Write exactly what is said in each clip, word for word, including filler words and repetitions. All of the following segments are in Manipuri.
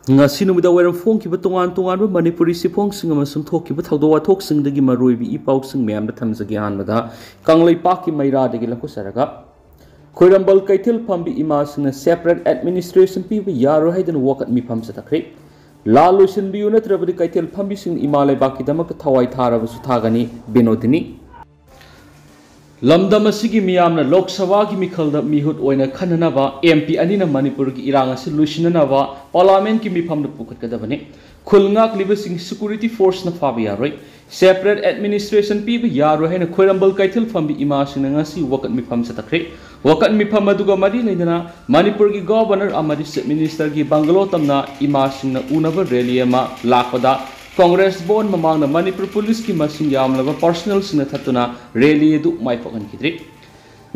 ꯉꯁꯤ ꯅꯨꯃꯤꯗꯥꯡ ꯋꯥꯏꯔꯝ ꯐꯣꯡꯈꯤꯕ ꯇꯣꯉꯥꯟ ꯇꯣꯉꯥꯟꯕ ꯃꯅꯤꯄꯨꯔꯤ ꯁꯤꯐꯣꯡꯁꯤꯡ ꯑꯃꯁꯨꯡ ꯊꯣꯛꯈꯤꯕ ꯊꯧꯗꯣꯛ ꯋꯥꯊꯣꯛꯁꯤꯡꯗꯒꯤ ꯃꯔꯨꯑꯣꯏꯕ ꯏ ꯄꯥꯎꯁꯤꯡ ꯃꯌꯥꯝꯗ ꯊꯝꯖꯒꯦ꯫ ꯑꯍꯥꯟꯕꯗ ꯀꯪꯂꯩꯄꯥꯛꯀꯤ ꯃꯩꯔꯥꯗꯒꯤ ꯂꯧꯈꯠꯆꯔꯒ, ꯈꯣꯏꯔꯝꯕꯜ ꯀꯩꯊꯦꯜ ꯐꯝꯕꯤ ꯏꯃꯥꯁꯤꯡꯅ separate administration ꯄꯤꯕ ꯌꯥꯔꯣꯏ ꯍꯥꯏꯗꯨꯅ ꯋꯥꯀꯠ ꯃꯤꯐꯝ ꯆꯠꯊꯈ꯭ꯔꯦ꯫ ꯂꯥꯟ ꯂꯣꯏꯁꯤꯟꯕꯤꯌꯨ, ꯅꯠꯇ꯭ꯔꯕꯗꯤ ꯀꯩꯊꯦꯜ ꯐꯝꯕꯤꯁꯤꯡꯅ ꯏꯃꯥ ꯂꯩꯕꯥꯛꯀꯤꯗꯃꯛꯇ ꯊꯋꯥꯏ ꯊꯥꯔꯕꯁꯨ ꯊꯥꯒꯅꯤ꯫ ꯕꯤꯅꯣꯗꯤꯅꯤ꯫ ꯂꯝꯗꯝ ꯑꯁꯤꯒꯤ ꯃꯤꯌꯥꯝꯅ ꯂꯣꯛ ꯁꯚꯥꯒꯤ ꯃꯤꯈꯜꯗ ꯃꯤꯍꯨꯠ ꯑꯣꯏꯅ ꯈꯟꯅꯅꯕ ꯑꯦꯝ ꯄꯤ ꯑꯅꯤꯅ ꯃꯅꯤꯄꯨꯔꯒꯤ ꯏꯔꯥꯡ ꯑꯁꯤ ꯂꯣꯏꯁꯤꯟꯅꯅꯕ ꯄꯥꯔꯂꯥꯃꯦꯟꯠꯀꯤ ꯃꯤꯐꯝꯗ ꯄꯨꯈꯠꯀꯗꯕꯅꯤ꯫ ꯈꯨꯜ ꯉꯥꯛꯂꯤꯕꯁꯤꯡ security forceꯅ ꯐꯥꯕ ꯌꯥꯔꯣꯏ꯫ Separate administration ꯄꯤꯕ ꯌꯥꯔꯣꯏ ꯍꯥꯏꯅ ꯈꯣꯏꯔꯝꯕꯜ ꯀꯩꯊꯦꯜ ꯐꯝꯕꯤ ꯏꯃꯥꯁꯤꯡꯅ ꯉꯁꯤ ꯋꯥꯀꯠ ꯃꯤꯐꯝ ꯆꯠꯊꯈ꯭ꯔꯦ꯫ ꯋꯥꯀꯠ ꯃꯤꯐꯝ ꯑꯗꯨꯒ ꯃꯔꯤ ꯂꯩꯅꯅ ꯃꯅꯤꯄꯨꯔꯒꯤ ꯒꯣꯚꯔꯅꯔ ꯑꯃꯗꯤ ꯆꯤꯐ ꯃꯤꯅꯤꯁꯇꯔꯒꯤ ꯕꯪꯒꯂꯣ ꯇꯝꯅ ꯏꯃꯥꯁꯤꯡꯅ ꯎꯅꯕ ꯔꯦꯂꯤ ꯑꯃ ꯂꯥꯛꯄꯗ ꯀꯣꯡꯒ꯭ꯔꯦꯁ ꯚꯣꯟ ꯃꯃꯥꯡꯗ ꯃꯅꯤꯄꯨꯔ ꯄꯨꯂꯤꯁꯀꯤ ꯃꯁꯤꯡ ꯌꯥꯝꯂꯕ ꯄꯥꯔꯁꯅꯦꯜꯁꯤꯡꯅ ꯊꯠꯇꯨꯅ ꯔꯦꯂꯤ ꯑꯗꯨ ꯃꯥꯏ ꯄꯥꯛꯍꯟꯈꯤꯗ꯭ꯔꯤ꯫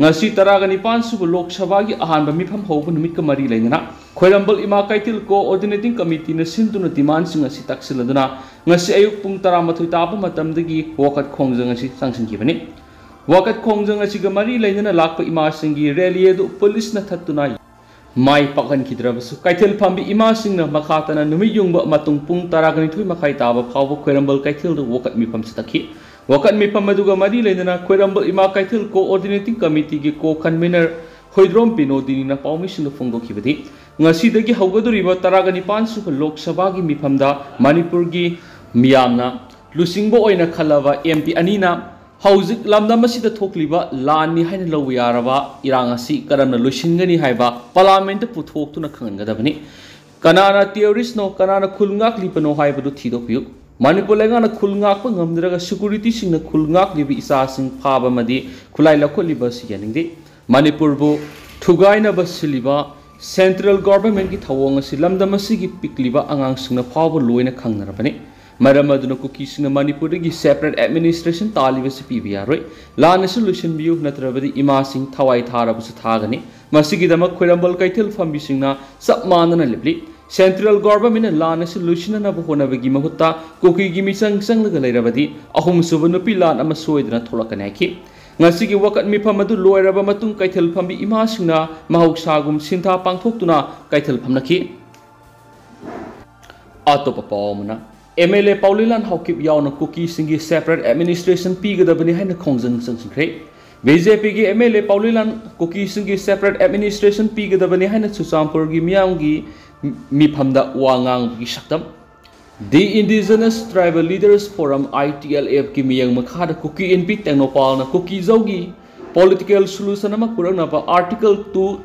ꯉꯁꯤ ꯇꯔꯥꯒ ꯅꯤꯄꯥꯟ ꯁꯨꯕ ꯂꯣꯛ ꯁꯚꯥꯒꯤ ꯑꯍꯥꯟꯕ ꯃꯤꯐꯝ ꯍꯧꯕ ꯅꯨꯃꯤꯠꯀ ꯃꯔꯤ ꯂꯩꯅꯅ ꯈꯣꯏꯔꯝꯕꯜ ꯏꯃꯥ ꯀꯩꯊꯦꯜ ꯀꯣꯑꯣꯔꯗꯤꯅꯦꯇꯤꯡ ꯀꯃꯤꯇꯤꯅ ꯁꯤꯟꯗꯨꯅ ꯗꯤꯃꯥꯟꯁꯤꯡ ꯑꯁꯤ ꯇꯛꯁꯤꯜꯂꯗꯨꯅ ꯉꯁꯤ ꯑꯌꯨꯛ ꯄꯨꯡ ꯇꯔꯥꯃꯥꯊꯣꯏ ꯇꯥꯕ ꯃꯇꯝꯗꯒꯤ ꯋꯥꯀꯠ ꯈꯣꯡꯖꯪ ꯑꯁꯤ ꯆꯪꯁꯤꯟꯈꯤꯕꯅꯤ꯫ ꯋꯥꯀꯠ ꯈꯣꯡꯖꯪ ꯑꯁꯤꯒ ꯃꯔꯤ ꯂꯩꯅꯅ ꯂꯥꯛꯄ ꯏꯃꯥꯁꯤꯡꯒꯤ ꯔꯦꯂꯤ ꯑꯗꯨ ꯄꯨꯂꯤꯁꯅ ꯊꯠꯇꯨꯅ ꯃꯥꯏ ꯄꯥꯛꯍꯟꯈꯤꯗ꯭ꯔꯕꯁꯨ, ꯀꯩꯊꯦꯜ ꯐꯝꯕꯤ ꯏꯃꯥꯁꯤꯡꯅ ꯃꯈꯥ ꯇꯥꯅ ꯅꯨꯃꯤꯠ ꯌꯨꯡꯕ ꯃꯇꯨꯡ ꯄꯨꯡ ꯇꯔꯥꯒ ꯅꯤꯊꯣꯏ ꯃꯈꯥꯏ ꯇꯥꯕ ꯐꯥꯎꯕ ꯈꯣꯏꯔꯝꯕꯜ ꯀꯩꯊꯦꯜꯗ ꯋꯥꯀꯠ ꯃꯤꯐꯝ ꯆꯠꯊꯈꯤ꯫ ꯋꯥꯀꯠ ꯃꯤꯐꯝ ꯑꯗꯨꯒ ꯃꯔꯤ ꯂꯩꯅꯅ ꯈꯣꯏꯔꯝꯕꯜ ꯏꯃꯥ ꯀꯩꯊꯦꯜ ꯀꯣꯑꯣꯔꯗꯤꯅꯦꯇꯤꯡ ꯀꯃꯤꯇꯤꯒꯤ ꯀꯣ ꯀꯟꯚꯤꯅꯔ ꯍꯣꯏꯗ꯭ꯔꯣꯝ ꯕꯤꯅꯣꯗꯤꯅꯤꯅ ꯄꯥꯎꯃꯤꯁꯤꯡꯗ ꯐꯣꯡꯗꯣꯛꯈꯤꯕꯗꯤ, ꯉꯁꯤꯗꯒꯤ ꯍꯧꯒꯗꯧꯔꯤꯕ ꯇꯔꯥꯒ ꯅꯤꯄꯥꯟ ꯁꯨꯕ ꯂꯣꯛ ꯁꯚꯥꯒꯤ ꯃꯤꯐꯝꯗ ꯃꯅꯤꯄꯨꯔꯒꯤ ꯃꯤꯌꯥꯝꯅ ꯂꯨꯆꯤꯡꯕ ꯑꯣꯏꯅ ꯈꯜꯂꯕ ꯑꯦꯝ ꯄꯤ ꯑꯅꯤꯅ ꯍꯧꯖꯤꯛ ꯂꯝꯗꯝ ꯑꯁꯤꯗ ꯊꯣꯛꯂꯤꯕ ꯂꯥꯟꯅꯤ ꯍꯥꯏꯅ ꯂꯧꯕ ꯌꯥꯔꯕ ꯏꯔꯥꯡ ꯑꯁꯤ ꯀꯔꯝꯅ ꯂꯣꯏꯁꯤꯟꯒꯅꯤ ꯍꯥꯏꯕ ꯄꯥꯔꯂꯥꯃꯦꯟꯠꯇ ꯄꯨꯊꯣꯛꯇꯨꯅ ꯈꯪꯍꯟꯒꯗꯕꯅꯤ꯫ ꯀꯅꯥꯅ ꯇꯦꯔꯣꯔꯤꯁ꯭ꯠꯅꯣ, ꯀꯅꯥꯅ ꯈꯨꯜ ꯉꯥꯛꯂꯤꯕꯅꯣ ꯍꯥꯏꯕꯗꯨ ꯊꯤꯗꯣꯛꯄꯤꯌꯨ꯫ ꯃꯅꯤꯄꯨꯔ ꯂꯩꯉꯥꯛꯅ ꯈꯨꯜ ꯉꯥꯛꯄ ꯉꯝꯗ꯭ꯔꯒ ꯁꯦꯀ꯭ꯌꯨꯔꯤꯇꯤꯁꯤꯡꯅ ꯈꯨꯜ ꯉꯥꯛꯂꯤꯕ ꯏꯆꯥꯁꯤꯡ ꯐꯥꯕ ꯑꯃꯗꯤ ꯈꯨꯠꯂꯥꯏ ꯂꯧꯈꯠꯂꯤꯕ ꯑꯁꯤ ꯌꯥꯅꯤꯡꯗꯦ꯫ ꯃꯅꯤꯄꯨꯔꯕꯨ ꯊꯨꯒꯥꯏꯅꯕ ꯁꯤꯜꯂꯤꯕ ꯁꯦꯟꯇ꯭ꯔꯦꯜ ꯒꯣꯚꯔꯟꯃꯦꯟꯠꯀꯤ ꯊꯧꯑꯣꯡ ꯑꯁꯤ ꯂꯝꯗꯝ ꯑꯁꯤꯒꯤ ꯄꯤꯛꯂꯤꯕ ꯑꯉꯥꯡꯁꯤꯡꯅ ꯐꯥꯎꯕ ꯂꯣꯏꯅ ꯈꯪꯅꯔꯕꯅꯤ꯫ ꯃꯔꯝ ꯑꯗꯨꯅ ꯀꯨꯀꯤꯁꯤꯡꯅ ꯃꯅꯤꯄꯨꯔꯗꯒꯤ separate administration ꯇꯥꯜꯂꯤꯕꯁꯤ ꯄꯤꯕ ꯌꯥꯔꯣꯏ꯫ ꯂꯥꯟ ꯑꯁꯤ ꯂꯣꯏꯁꯤꯟꯕꯤꯌꯨ, ꯅꯠꯇ꯭ꯔꯕꯗꯤ ꯏꯃꯥꯁꯤꯡ ꯊꯋꯥꯏ ꯊꯥꯔꯕꯁꯨ ꯊꯥꯒꯅꯤ꯫ ꯃꯁꯤꯒꯤꯗꯃꯛ ꯈꯣꯏꯔꯝꯕꯜ ꯀꯩꯊꯦꯜ ꯐꯝꯕꯤꯁꯤꯡꯅ ꯆꯞ ꯃꯥꯟꯅꯅ ꯂꯦꯞꯂꯤ꯫ ꯁꯦꯟꯇ꯭ꯔꯦꯜ ꯒꯣꯚꯔꯟꯃꯦꯟꯠꯅ ꯂꯥꯟ ꯑꯁꯤ ꯂꯣꯏꯁꯤꯟꯅꯅꯕ ꯍꯣꯠꯅꯕꯒꯤ ꯃꯍꯨꯠꯇ ꯀꯨꯀꯤꯒꯤ ꯃꯤꯆꯪ ꯆꯪꯂꯒ ꯂꯩꯔꯕꯗꯤ ꯑꯍꯨꯝꯁꯨꯕ ꯅꯨꯄꯤ ꯂꯥꯟ ꯑꯃ ꯁꯣꯏꯗꯅ ꯊꯣꯛꯂꯛꯀꯅꯤ ꯍꯥꯏꯈꯤ꯫ ꯉꯁꯤꯒꯤ ꯋꯥꯀꯠ ꯃꯤꯐꯝ ꯑꯗꯨ ꯂꯣꯏꯔꯕ ꯃꯇꯨꯡ ꯀꯩꯊꯦꯜ ꯐꯝꯕꯤ ꯏꯃꯥꯁꯤꯡꯅ ꯃꯍꯧꯁꯥꯒꯨꯝ ꯁꯤꯟꯊꯥ ꯄꯥꯡꯊꯣꯛꯇꯨꯅ ꯀꯩꯊꯦꯜ ꯐꯝꯅꯈꯤ꯫ ꯑꯇꯣꯞꯄ ꯄꯥꯎ ꯑꯃꯅ, M L A Paolienlal Haokip ꯌꯥꯎꯅ ꯀꯨꯀꯤꯁꯤꯡꯒꯤ separate administration ꯄꯤꯒꯗꯕꯅꯤ ꯍꯥꯏꯅ ꯈꯣꯡꯖꯪ ꯆꯪꯁꯤꯟꯈ꯭ꯔꯦ꯫ ꯕꯤ ꯖꯦ ꯄꯤꯒꯤ ꯑꯦꯝ ꯑꯦꯜ ꯑꯦ ꯄꯥꯎꯂꯤꯂꯥꯟ ꯀꯨꯀꯤꯁꯤꯡꯒꯤ separate administration ꯄꯤꯒꯗꯕꯅꯤ ꯍꯥꯏꯅ ꯆꯨꯔꯆꯥꯟꯄꯨꯔꯒꯤ ꯃꯤꯌꯥꯝꯒꯤ ꯃꯤꯐꯝꯗ ꯋꯥ ꯉꯥꯡꯕꯒꯤ ꯁꯛꯇꯝ꯫ The Indigenous Tribal Leaders Forum, I T L F ꯀꯤ ꯃꯤꯌꯦꯡ ꯃꯈꯥꯗ ꯀꯨꯀꯤ ꯏꯟꯄꯤ ꯇꯦꯡꯅꯧꯄꯥꯜꯅ ꯀꯨꯀꯤꯖꯧꯒꯤ political solution ꯑꯃ ꯄꯨꯔꯛꯅꯕ Article two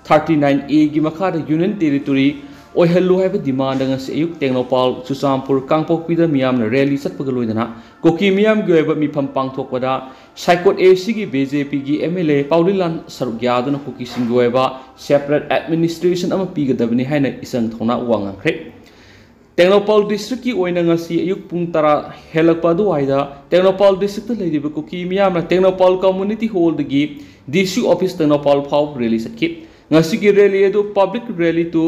thirty nine A ꯒꯤ ꯃꯈꯥꯗ Union Territory ꯑꯣꯏꯍꯜꯂꯨ ꯍꯥꯏꯕ demand ꯉꯁꯤ ꯑꯌꯨꯛ ꯇꯦꯡꯅꯧꯄꯥꯜ, ꯆꯨꯔꯆꯥꯟꯄꯨꯔ, ꯀꯥꯡꯄꯣꯛꯄꯤꯗ ꯃꯤꯌꯥꯝꯅ rally ꯆꯠꯄꯒ ꯂꯣꯏꯅꯅ ꯀꯨꯀꯤ ꯃꯤꯌꯥꯝꯒꯤ ꯑꯣꯏꯕ ꯃꯤꯐꯝ ꯄꯥꯡꯊꯣꯛꯄꯗ ꯁꯥꯏꯀꯣꯠ A C ꯒꯤ B J P ꯒꯤ M L A ꯄꯥꯎꯂꯤꯂꯥꯟ ꯁꯔꯨꯛ ꯌꯥꯗꯨꯅ ꯀꯨꯀꯤꯁꯤꯡꯒꯤ ꯑꯣꯏꯕ separate administration ꯑꯃ ꯄꯤꯒꯗꯕꯅꯤ ꯍꯥꯏꯅ ꯏꯆꯪ ꯊꯧꯅ ꯋꯥ ꯉꯥꯡꯈ꯭ꯔꯦ꯫ ꯇꯦꯡꯅꯧꯄꯥꯜ district ꯀꯤ ꯑꯣꯏꯅ ꯉꯁꯤ ꯑꯌꯨꯛ ꯄꯨꯡ ꯇꯔꯥ ꯍꯦꯜꯂꯛꯄ ꯑꯗꯨꯋꯥꯏꯗ ꯇꯦꯡꯅꯧꯄꯥꯜ district ꯇ ꯂꯩꯔꯤꯕ ꯀꯨꯀꯤ ꯃꯤꯌꯥꯝꯅ ꯇꯦꯡꯅꯧꯄꯥꯜ community hall ꯗꯒꯤ D C office ꯇꯦꯡꯅꯧꯄꯥꯜ ꯐꯥꯎꯕ rally ꯆꯠꯈꯤ꯫ ꯉꯁꯤꯒꯤ rally ꯑꯗꯨ Public Rally to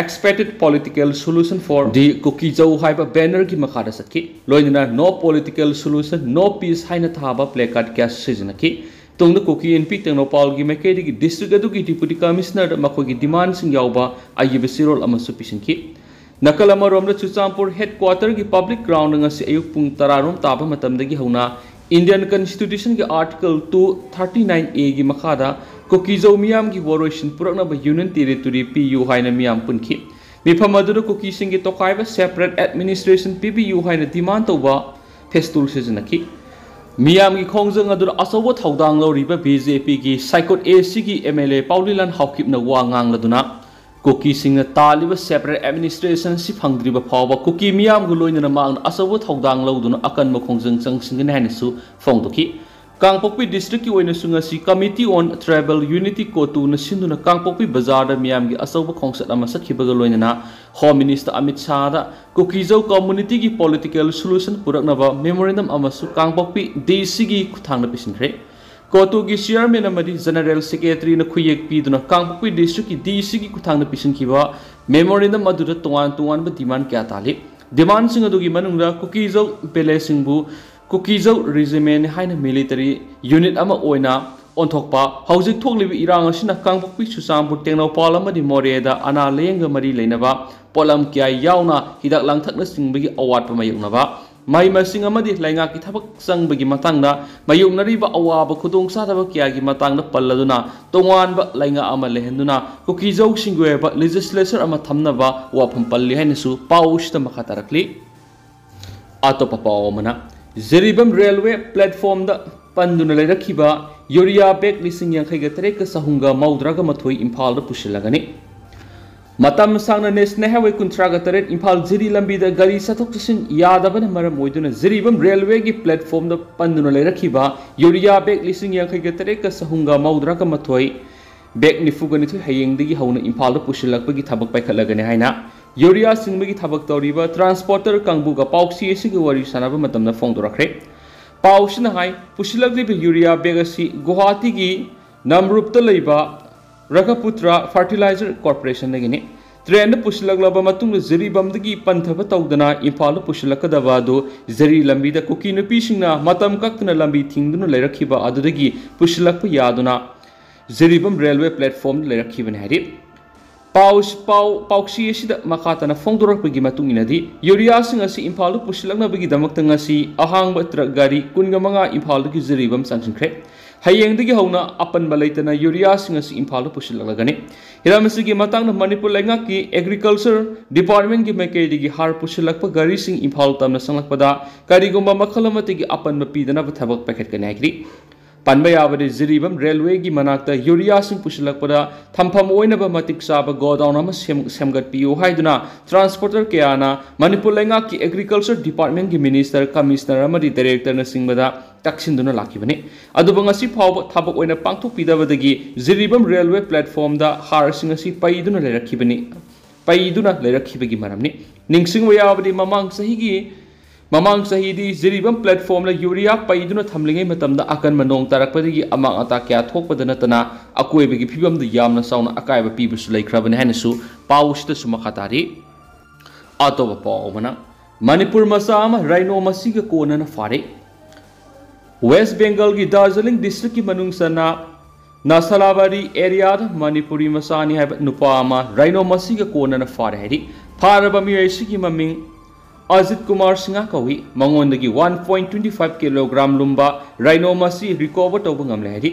Expected Political Solution for the Kukizou ꯍꯥꯏꯕ banner ꯒꯤ ꯃꯈꯥꯗ ꯆꯠꯈꯤ꯫ ꯂꯣꯏꯅꯅ No Political Solution, No Peace ꯍꯥꯏꯅ ꯊꯥꯕ placard ꯀꯌꯥꯁꯨ ꯁꯤꯖꯤꯟꯅꯈꯤ꯫ ꯇꯨꯡꯗ ꯀꯨꯀꯤ ꯏꯟꯄꯤ ꯇꯦꯡꯅꯧꯄꯥꯜꯒꯤ ꯃꯥꯏꯀꯩꯗꯒꯤ district ꯑꯗꯨꯒꯤ Deputy Commissioner ꯗ ꯃꯈꯣꯏꯒꯤ demand ꯁꯤꯡ ꯌꯥꯎꯕ ꯑꯏꯕ ꯆꯦꯔꯣꯜ ꯑꯃꯁꯨ ꯄꯤꯁꯤꯟꯈꯤ꯫ ꯅꯥꯀꯜ ꯑꯃꯔꯣꯝꯗ, ꯆꯨꯔꯆꯥꯟꯄꯨꯔ headquarter ꯒꯤ public ground ꯗ ꯉꯁꯤ ꯑꯌꯨꯛ ꯄꯨꯡ ꯇꯔꯥ ꯔꯣꯝ ꯇꯥꯕ ꯃꯇꯝꯗꯒꯤ ꯍꯧꯅ Indian Constitution ꯒꯤ Article two thirty nine A ꯒꯤ ꯃꯈꯥꯗ ꯀꯨꯀꯤꯖꯧ ꯃꯤꯌꯥꯝꯒꯤ ꯋꯥꯔꯣꯏꯁꯤꯟ ꯄꯨꯔꯛꯅꯕ Union Territory ꯄꯤꯌꯨ ꯍꯥꯏꯅ ꯃꯤꯌꯥꯝ ꯄꯨꯟꯈꯤ꯫ ꯃꯤꯐꯝ ꯑꯗꯨꯗ ꯀꯨꯀꯤꯁꯤꯡꯒꯤ ꯇꯣꯈꯥꯏꯕ separate administration ꯄꯤꯕꯤꯌꯨ ꯍꯥꯏꯅ demand ꯇꯧꯕ ꯐꯦꯁꯇꯨꯜ ꯁꯤꯖꯤꯟꯅꯈꯤ꯫ ꯃꯤꯌꯥꯝꯒꯤ ꯈꯣꯡꯖꯪ ꯑꯗꯨꯗ ꯑꯆꯧꯕ ꯊꯧꯗꯥꯡ ꯂꯧꯔꯤꯕ B J P ꯒꯤ ꯁꯥꯏꯀꯣꯠ A C ꯒꯤ M L A ꯄꯥꯎꯂꯤꯂꯥꯟ ꯍꯥꯎꯀꯤꯞꯅ ꯋꯥ ꯉꯥꯡꯂꯗꯨꯅ, ꯀꯨꯀꯤꯁꯤꯡꯅ ꯇꯥꯜꯂꯤꯕ separate administration ꯑꯁꯤ ꯐꯪꯗ꯭ꯔꯤꯕ ꯐꯥꯎꯕ ꯀꯨꯀꯤ ꯃꯤꯌꯥꯝꯒ ꯂꯣꯏꯅꯅ ꯃꯍꯥꯛꯅ ꯑꯆꯧꯕ ꯊꯧꯗꯥꯡ ꯂꯧꯗꯨꯅ ꯑꯀꯟꯕ ꯈꯣꯡꯖꯪ ꯆꯪꯁꯤꯟꯒꯅꯤ ꯍꯥꯏꯅꯁꯨ ꯐꯣꯡꯗꯣꯛꯈꯤ꯫ ꯀꯥꯡꯄꯣꯛꯄꯤ district ꯀꯤ ꯑꯣꯏꯅꯁꯨ ꯉꯁꯤ Committee on Tribal Unity, COTU ꯅ ꯁꯤꯟꯗꯨꯅ ꯀꯥꯡꯄꯣꯛꯄꯤ ꯕꯖꯥꯔꯗ ꯃꯤꯌꯥꯝꯒꯤ ꯑꯆꯧꯕ ꯈꯣꯡꯆꯠ ꯑꯃ ꯆꯠꯈꯤꯕꯒ ꯂꯣꯏꯅꯅ Home Minister ꯑꯃꯤꯠ ꯁꯥꯍꯗ ꯀꯨꯀꯤꯖꯧ community ꯒꯤ political solution ꯄꯨꯔꯛꯅꯕ memorandum ꯑꯃꯁꯨ ꯀꯥꯡꯄꯣꯛꯄꯤ D C ꯒꯤ ꯈꯨꯠꯊꯥꯡꯗ ꯄꯤꯁꯤꯟꯈ꯭ꯔꯦ꯫ COTU ꯒꯤ chairman ꯑꯃꯗꯤ general secretary ꯅ ꯈꯨꯌꯦꯛ ꯄꯤꯗꯨꯅ ꯀꯥꯡꯄꯣꯛꯄꯤ district ꯀꯤ D C ꯒꯤ ꯈꯨꯠꯊꯥꯡꯗ ꯄꯤꯁꯤꯟꯈꯤꯕ memorandum ꯑꯗꯨꯗ ꯇꯣꯉꯥꯟ ꯇꯣꯉꯥꯟꯕ demand ꯀꯌꯥ ꯇꯥꯜꯂꯤ꯫ Demand ꯁꯤꯡ ꯑꯗꯨꯒꯤ ꯃꯅꯨꯡꯗ ꯀꯨꯀꯤꯖꯧ village ꯁꯤꯡꯕꯨ ꯀꯨꯀꯤꯖꯧ regiment ꯍꯥꯏꯅ military unit ꯑꯃ ꯑꯣꯏꯅ ꯑꯣꯟꯊꯣꯛꯄ꯫ ꯍꯧꯖꯤꯛ ꯊꯣꯛꯂꯤꯕ ꯏꯔꯥꯡ ꯑꯁꯤꯅ ꯀꯥꯡꯄꯣꯛꯄꯤ, ꯆꯨꯔꯆꯥꯟꯄꯨꯔ, ꯇꯦꯡꯅꯧꯄꯥꯜ ꯑꯃꯗꯤ ꯃꯣꯔꯦꯗ ꯑꯅꯥ ꯂꯥꯌꯦꯡꯒ ꯃꯔꯤ ꯂꯩꯅꯕ ꯄꯣꯠꯂꯝ ꯀꯌꯥ ꯌꯥꯎꯅ ꯍꯤꯗꯥꯛ ꯂꯥꯡꯊꯛꯅꯆꯤꯡꯕꯒꯤ ꯑꯋꯥꯠꯄ ꯃꯥꯌꯣꯛꯅꯕ, ꯃꯍꯩ ꯃꯁꯤꯡ ꯑꯃꯗꯤ ꯂꯩꯉꯥꯛꯀꯤ ꯊꯕꯛ ꯆꯪꯕꯒꯤ ꯃꯇꯥꯡꯗ ꯃꯥꯌꯣꯛꯅꯔꯤꯕ ꯑꯋꯥꯕ ꯈꯨꯗꯣꯡꯆꯥꯗꯕ ꯀꯌꯥꯒꯤ ꯃꯇꯥꯡꯗ ꯄꯜꯂꯗꯨꯅ ꯇꯣꯉꯥꯟꯕ ꯂꯩꯉꯥꯛ ꯑꯃ ꯂꯩꯍꯟꯗꯨꯅ ꯀꯨꯀꯤꯖꯧꯁꯤꯡꯒꯤ ꯑꯣꯏꯕ ꯂꯦꯖꯤꯁꯂꯦꯆꯔ ꯑꯃ ꯊꯝꯅꯕ ꯋꯥꯐꯝ ꯄꯜꯂꯤ ꯍꯥꯏꯅꯁꯨ ꯄꯥꯎ ꯑꯁꯤꯗ ꯃꯈꯥ ꯇꯥꯔꯛꯂꯤ꯫ ꯑꯇꯣꯞꯄ ꯄꯥꯎ ꯑꯃꯅ, ꯖꯤꯔꯤꯕꯥꯝ ꯔꯦꯜꯋꯦ ꯄ꯭ꯂꯦꯠꯐꯣꯝꯗ ꯄꯟꯗꯨꯅ ꯂꯩꯔꯛꯈꯤꯕ ꯌꯨꯔꯤꯌꯥ ꯕꯦꯒ ꯂꯤꯁꯤꯡ ꯌꯥꯡꯈꯩꯒ ꯇꯔꯦꯠꯀ ꯆꯍꯨꯝꯒ ꯃꯧꯗ꯭ꯔꯥꯒ ꯃꯥꯊꯣꯏ ꯏꯝꯐꯥꯜꯗ ꯄꯨꯁꯤꯜꯂꯒꯅꯤ꯫ ꯃꯇꯝ ꯁꯥꯡꯅ ꯅꯦꯁꯅꯦꯜ ꯍꯥꯏꯋꯦ ꯀꯨꯟꯊ꯭ꯔꯥꯒ ꯇꯔꯦꯠ ꯏꯝꯐꯥꯜ ꯖꯤꯔꯤ ꯂꯝꯕꯤꯗ ꯒꯥꯔꯤ ꯆꯠꯊꯣꯛ ꯆꯠꯁꯤꯟ ꯌꯥꯗꯕꯅ ꯃꯔꯝ ꯑꯣꯏꯗꯨꯅ ꯖꯤꯔꯤꯕꯥꯝ ꯔꯦꯜꯋꯦꯒꯤ ꯄ꯭ꯂꯦꯠꯐꯣꯝꯗ ꯄꯟꯗꯨꯅ ꯂꯩꯔꯛꯈꯤꯕ ꯌꯨꯔꯤꯌꯥ ꯕꯦꯒ ꯂꯤꯁꯤꯡ ꯌꯥꯡꯈꯩꯒ ꯇꯔꯦꯠꯀ ꯆꯍꯨꯝꯒ ꯃꯧꯗ꯭ꯔꯥꯒ ꯃꯥꯊꯣꯏ ꯕꯦꯒ ꯅꯤꯐꯨꯒ ꯅꯤꯊꯣꯏ ꯍꯌꯦꯡꯗꯒꯤ ꯍꯧꯅ ꯏꯝꯐꯥꯜꯗ ꯄꯨꯁꯤꯜꯂꯛꯄꯒꯤ ꯊꯕꯛ ꯄꯥꯏꯈꯠꯂꯒꯅꯤ ꯍꯥꯏꯅ ꯌꯨꯔꯤꯌꯥ ꯆꯤꯡꯕꯒꯤ ꯊꯕꯛ ꯇꯧꯔꯤꯕ ꯇ꯭ꯔꯥꯟꯁꯄꯣꯔꯇꯔ ꯀꯥꯡꯕꯨꯒ ꯄꯥꯎꯆꯦ ꯑꯁꯤꯒꯤ ꯋꯥꯔꯤ ꯁꯥꯟꯅꯕ ꯃꯇꯝꯗ ꯐꯣꯡꯗꯣꯔꯛꯈ꯭ꯔꯦ꯫ ꯄꯥꯎꯁꯤꯅ ꯍꯥꯏ, ꯄꯨꯁꯤꯜꯂꯛꯂꯤꯕ ꯌꯨꯔꯤꯌꯥ ꯕꯦꯒ ꯑꯁꯤ ꯒꯨꯋꯥꯍꯥꯇꯤꯒꯤ ꯅꯝꯔꯨꯞꯇ ꯂꯩꯕ ꯔꯒꯄꯨꯇ꯭ꯔ ꯐꯔꯇꯤꯂꯥꯏꯖꯔ ꯀꯣꯔꯄꯣꯔꯦꯁꯟꯗꯒꯤꯅꯤ꯫ ꯇ꯭ꯔꯦꯟꯗ ꯄꯨꯁꯤꯜꯂꯛꯂꯕ ꯃꯇꯨꯡꯗ ꯖꯤꯔꯤꯕꯥꯝꯗꯒꯤ ꯄꯟꯊꯕ ꯇꯧꯗꯅ ꯏꯝꯐꯥꯜꯗ ꯄꯨꯁꯤꯜꯂꯛꯀꯗꯕ ꯑꯗꯨ ꯖꯤꯔꯤ ꯂꯝꯕꯤꯗ ꯀꯨꯀꯤ ꯅꯨꯄꯤꯁꯤꯡꯅ ꯃꯇꯝ ꯀꯛꯇꯅ ꯂꯝꯕꯤ ꯊꯤꯡꯗꯨꯅ ꯂꯩꯔꯛꯈꯤꯕ ꯑꯗꯨꯗꯒꯤ ꯄꯨꯁꯤꯜꯂꯛꯄ ꯌꯥꯗꯨꯅ ꯖꯤꯔꯤꯕꯥꯝ ꯔꯦꯜꯋꯦ ꯄ꯭ꯂꯦꯠꯐꯣꯔꯝꯗ ꯂꯩꯔꯛꯈꯤꯕꯅꯤ ꯍꯥꯏꯔꯤ꯫ ꯄꯥꯎ, ꯄꯥꯎ, ꯄꯥꯎꯆꯦ ꯑꯁꯤꯗ ꯃꯈꯥ ꯇꯥꯅ ꯐꯣꯡꯗꯣꯔꯛꯄꯒꯤ ꯃꯇꯨꯡ ꯏꯟꯅꯗꯤ, ꯌꯨꯔꯤꯌꯥꯁꯤꯡ ꯑꯁꯤ ꯏꯝꯐꯥꯜꯗ ꯄꯨꯁꯤꯜꯂꯛꯅꯕꯒꯤꯗꯃꯛꯇ ꯉꯁꯤ ꯑꯍꯥꯡꯕ ꯇ꯭ꯔꯛ ꯒꯥꯔꯤ ꯀꯨꯟꯒ ꯃꯉꯥ ꯏꯝꯐꯥꯜꯗꯒꯤ ꯖꯤꯔꯤꯕꯥꯝ ꯆꯪꯁꯤꯟꯈ꯭ꯔꯦ꯫ ꯍꯌꯦꯡꯗꯒꯤ ꯍꯧꯅ ꯑꯄꯟꯕ ꯂꯩꯇꯅ ꯌꯨꯔꯤꯌꯥꯁꯤꯡ ꯑꯁꯤ ꯏꯝꯐꯥꯜꯗ ꯄꯨꯁꯤꯜꯂꯛꯂꯒꯅꯤ꯫ ꯍꯤꯔꯝ ꯑꯁꯤꯒꯤ ꯃꯇꯥꯡꯗ ꯃꯅꯤꯄꯨꯔ ꯂꯩꯉꯥꯛꯀꯤ ꯑꯦꯒ꯭ꯔꯤꯀꯜꯆꯔ ꯗꯤꯄꯥꯔꯠꯃꯦꯟꯒꯤ ꯃꯥꯏꯀꯩꯗꯒꯤ ꯍꯥꯔ ꯄꯨꯁꯤꯜꯂꯛꯄ ꯒꯥꯔꯤꯁꯤꯡ ꯏꯝꯐꯥꯜ ꯇꯝꯅ ꯆꯪꯂꯛꯄꯗ ꯀꯔꯤꯒꯨꯝꯕ ꯃꯈꯜ ꯑꯃꯠꯇꯒꯤ ꯑꯄꯟꯕ ꯄꯤꯗꯅꯕ ꯊꯕꯛ ꯄꯥꯏꯈꯠꯀꯅꯤ ꯍꯥꯏꯈ꯭ꯔꯤ꯫ ꯄꯟꯕ ꯌꯥꯕꯗꯤ, ꯖꯤꯔꯤꯕꯥꯝ ꯔꯦꯜꯋꯦꯒꯤ ꯃꯅꯥꯛꯇ ꯌꯨꯔꯤꯌꯥꯁꯤꯡ ꯄꯨꯁꯤꯜꯂꯛꯄꯗ ꯊꯝꯐꯝ ꯑꯣꯏꯅꯕ ꯃꯇꯤꯛ ꯆꯥꯕ ꯒꯣꯗꯥꯎꯟ ꯑꯃ ꯁꯦꯝ-, ꯁꯦꯝꯒꯠꯄꯤꯌꯨ ꯍꯥꯏꯗꯨꯅ ꯇ꯭ꯔꯥꯟꯁꯄꯣꯔꯇꯔ ꯀꯌꯥꯅ ꯃꯅꯤꯄꯨꯔ ꯂꯩꯉꯥꯛꯀꯤ ꯑꯦꯒ꯭ꯔꯤꯀꯜꯆꯔ ꯗꯤꯄꯥꯔꯠꯃꯦꯟꯒꯤ ꯃꯤꯅꯤꯁꯇꯔ, ꯀꯃꯤꯁꯅꯔ ꯑꯃꯗꯤ ꯗꯥꯏꯔꯦꯛꯇꯔꯅꯆꯤꯡꯕꯗ ꯇꯛꯁꯤꯟꯗꯨꯅ ꯂꯥꯛꯈꯤꯕꯅꯤ꯫ ꯑꯗꯨꯕꯨ ꯉꯁꯤ ꯐꯥꯎꯕ ꯊꯕꯛ ꯑꯣꯏꯅ ꯄꯥꯡꯊꯣꯛꯄꯤꯗꯕꯗꯒꯤ ꯖꯤꯔꯤꯕꯥꯝ ꯔꯦꯜꯋꯦ ꯄ꯭ꯂꯦꯠꯐꯣꯔꯝꯗ ꯍꯥꯔꯁꯤꯡ ꯑꯁꯤ ꯄꯩꯗꯨꯅ ꯂꯩꯔꯛꯈꯤꯕꯅꯤ, ꯄꯩꯗꯨꯅ ꯂꯩꯔꯛꯈꯤꯕꯒꯤ ꯃꯔꯝꯅꯤ꯫ ꯅꯤꯡꯁꯤꯡꯕ ꯌꯥꯕꯗꯤ, ꯃꯃꯥꯡ ꯆꯍꯤꯒꯤ ꯃꯃꯥꯡ ꯆꯍꯤꯗꯤ ꯖꯤꯔꯤꯕꯥꯝ ꯄ꯭ꯂꯦꯠꯐꯣꯔꯝꯗ ꯌꯨꯔꯤꯌꯥ ꯄꯩꯗꯨꯅ ꯊꯝꯂꯤꯉꯩ ꯃꯇꯝꯗ ꯑꯀꯟꯕ ꯅꯣꯡ ꯇꯥꯔꯛꯄꯗꯒꯤ ꯑꯃꯥꯡ ꯑꯇꯥ ꯀꯌꯥ ꯊꯣꯛꯄꯗ ꯅꯠꯇꯅ ꯑꯀꯣꯏꯕꯒꯤ ꯐꯤꯕꯝꯗ ꯌꯥꯝꯅ ꯆꯥꯎꯅ ꯑꯀꯥꯏꯕ ꯄꯤꯕꯁꯨ ꯂꯩꯈ꯭ꯔꯕꯅꯤ ꯍꯥꯏꯅꯁꯨ ꯄꯥꯎ ꯑꯁꯤꯗꯁꯨ ꯃꯈꯥ ꯇꯥꯔꯤ꯫ ꯑꯇꯣꯞꯄ ꯄꯥꯎ ꯑꯃꯅ, ꯃꯅꯤꯄꯨꯔ ꯃꯆꯥ ꯑꯃ ꯔꯥꯏꯅꯣ ꯃꯆꯤꯒ ꯀꯣꯟꯅꯅ ꯐꯥꯔꯦ꯫ ꯋꯦꯁ ꯕꯦꯡꯒꯜꯒꯤ ꯗꯥꯔꯖꯤꯂꯤꯡ ꯗꯤꯁꯇ꯭ꯔꯤꯛꯀꯤ ꯃꯅꯨꯡ ꯆꯟꯅ ꯅꯥꯁꯥꯂꯥꯕꯥꯔꯤ ꯑꯦꯔꯤꯌꯥꯗ ꯃꯅꯤꯄꯨꯔꯤ ꯃꯆꯥꯅꯤ ꯍꯥꯏꯕ ꯅꯨꯄꯥ ꯑꯃ ꯔꯥꯏꯅꯣ ꯃꯆꯤꯒ ꯀꯣꯟꯅꯅ ꯐꯥꯔꯦ ꯍꯥꯏꯔꯤ꯫ ꯐꯥꯔꯕ ꯃꯤꯑꯣꯏ ꯑꯁꯤꯒꯤ ꯃꯃꯤꯡ ꯑꯖꯤꯠ ꯀꯨꯃꯥꯔ ꯁꯤꯡꯍ ꯀꯧꯏ꯫ ꯃꯉꯣꯟꯗꯒꯤ one point twenty five kilogram ꯂꯨꯝꯕ ꯔꯥꯏꯅꯣ ꯃꯆꯤ ꯔꯤꯀꯣꯚꯔ ꯇꯧꯕ ꯉꯝꯂꯦ ꯍꯥꯏꯔꯤ꯫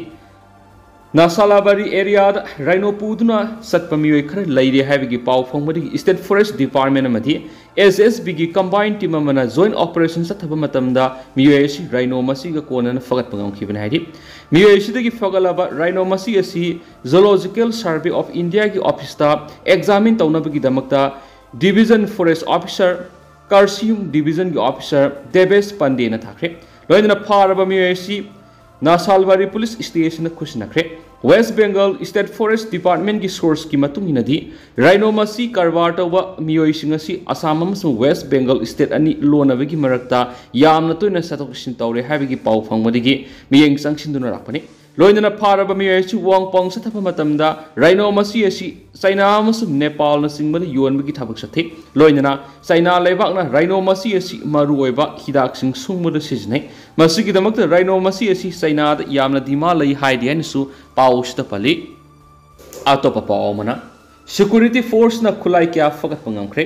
ꯅꯥꯁꯥꯂꯥꯕꯥꯔꯤ ꯑꯦꯔꯤꯌꯥꯗ ꯔꯥꯏꯅꯣ ꯄꯨꯗꯨꯅ ꯆꯠꯄ ꯃꯤꯑꯣꯏ ꯈꯔ ꯂꯩꯔꯦ ꯍꯥꯏꯕꯒꯤ ꯄꯥꯎ ꯐꯪꯕꯗꯒꯤ ꯁ꯭ꯇꯦꯠ ꯐꯣꯔꯦꯁ ꯗꯤꯄꯥꯔꯠꯃꯦꯟ ꯑꯃꯗꯤ ꯑꯦꯁ ꯑꯦꯁ ꯕꯤꯒꯤ ꯀꯝꯕꯥꯏꯟ ꯇꯤꯝ ꯑꯃꯅ ꯖꯣꯏꯟ ꯑꯣꯄꯔꯦꯁꯟ ꯆꯠꯊꯕ ꯃꯇꯝꯗ ꯃꯤꯑꯣꯏ ꯑꯁꯤ ꯔꯥꯏꯅꯣ ꯃꯆꯤꯒ ꯀꯣꯟꯅꯅ ꯐꯒꯠꯄ ꯉꯝꯈꯤꯕꯅꯤ ꯍꯥꯏꯔꯤ꯫ ꯃꯤꯑꯣꯏ ꯑꯁꯤꯗꯒꯤ ꯐꯒꯠꯂꯕ ꯔꯥꯏꯅꯣ ꯃꯆꯤ ꯑꯁꯤ ꯖꯣꯂꯣꯖꯤꯀꯦꯜ ꯁꯔꯚꯦ ꯑꯣꯐ ꯏꯟꯗꯤꯌꯥꯒꯤ ꯑꯣꯐꯤꯁꯇ ꯑꯦꯛꯖꯥꯃꯤꯟ ꯇꯧꯅꯕꯒꯤꯗꯃꯛꯇ ꯗꯤꯚꯤꯖꯟ ꯐꯣꯔꯦꯁ ꯑꯣꯐꯤꯁꯔ, ꯀꯥꯔꯁꯤꯌꯨꯝ ꯗꯤꯚꯤꯖꯟꯒꯤ ꯑꯣꯐꯤꯁꯔ ꯗꯦꯕꯦꯁ ꯄꯥꯟꯗꯦꯅ ꯊꯥꯈ꯭ꯔꯦ꯫ ꯂꯣꯏꯅꯅ ꯐꯥꯔꯕ ꯃꯤꯑꯣꯏ ꯑꯁꯤ ꯅꯥꯁꯥꯜꯕꯥꯔꯤ ꯄꯨꯂꯤꯁ ꯁ꯭ꯇꯦꯁꯟꯗ ꯈꯨꯠꯁꯤꯟꯅꯈ꯭ꯔꯦ꯫ ꯋꯦꯁ ꯕꯦꯡꯒꯜ ꯁ꯭ꯇꯦꯠ ꯐꯣꯔꯦꯁ ꯗꯤꯄꯥꯔꯠꯃꯦꯟꯒꯤ ꯁꯣꯔꯁꯀꯤ ꯃꯇꯨꯡ ꯏꯟꯅꯗꯤ, ꯔꯥꯏꯅꯣ ꯃꯆꯤ ꯀꯔꯕꯥꯔ ꯇꯧꯕ ꯃꯤꯑꯣꯏꯁꯤꯡ ꯑꯁꯤ ꯑꯁꯥꯝ ꯑꯃꯁꯨꯡ ꯋꯦꯁ ꯕꯦꯡꯒꯜ ꯁ꯭ꯇꯦꯠ ꯑꯅꯤ ꯂꯣꯟꯅꯕꯒꯤ ꯃꯔꯛꯇ ꯌꯥꯝꯅ ꯇꯣꯏꯅ ꯆꯠꯊꯣꯛ ꯆꯠꯁꯤꯟ ꯇꯧꯔꯦ ꯍꯥꯏꯕꯒꯤ ꯄꯥꯎ ꯐꯪꯕꯗꯒꯤ ꯃꯤꯠꯌꯦꯡ ꯆꯪꯁꯤꯟꯗꯨꯅ ꯂꯥꯛꯄꯅꯤ꯫ ꯂꯣꯏꯅꯅ ꯐꯥꯔꯕ ꯃꯤꯑꯣꯏ ꯑꯁꯤ ꯋꯥꯡ ꯄꯥꯎ ꯆꯠꯊꯕ ꯃꯇꯝꯗ ꯔꯥꯏꯅꯣ ꯃꯆꯤ ꯑꯁꯤ ꯆꯩꯅꯥ ꯑꯃꯁꯨꯡ ꯅꯦꯄꯥꯜꯅꯆꯤꯡꯕꯗ ꯌꯣꯟꯕꯒꯤ ꯊꯕꯛ ꯆꯠꯊꯩ꯫ ꯂꯣꯏꯅꯅ ꯆꯩꯅꯥ ꯂꯩꯕꯥꯛꯅ ꯔꯥꯏꯅꯣ ꯃꯆꯤ ꯑꯁꯤ ꯃꯔꯨꯑꯣꯏꯕ ꯍꯤꯗꯥꯛꯁꯤꯡ ꯁꯨꯡꯕꯗ ꯁꯤꯖꯤꯟꯅꯩ꯫ ꯃꯁꯤꯒꯤꯗꯃꯛꯇ ꯔꯥꯏꯅꯣ ꯃꯆꯤ ꯑꯁꯤ ꯆꯩꯅꯥꯗ ꯌꯥꯝꯅ ꯗꯤꯃꯥꯟ ꯂꯩ ꯍꯥꯏꯔꯤ ꯍꯥꯏꯅꯁꯨ ꯄꯥꯎ ꯑꯁꯤꯗ ꯄꯜꯂꯤ꯫ ꯑꯇꯣꯞꯄ ꯄꯥꯎ ꯑꯃꯅ, ꯁꯦꯀ꯭ꯌꯨꯔꯤꯇꯤ ꯐꯣꯔꯁꯅ ꯈꯨꯠꯂꯥꯏ ꯀꯌꯥ ꯐꯒꯠꯄ ꯉꯝꯈ꯭ꯔꯦ꯫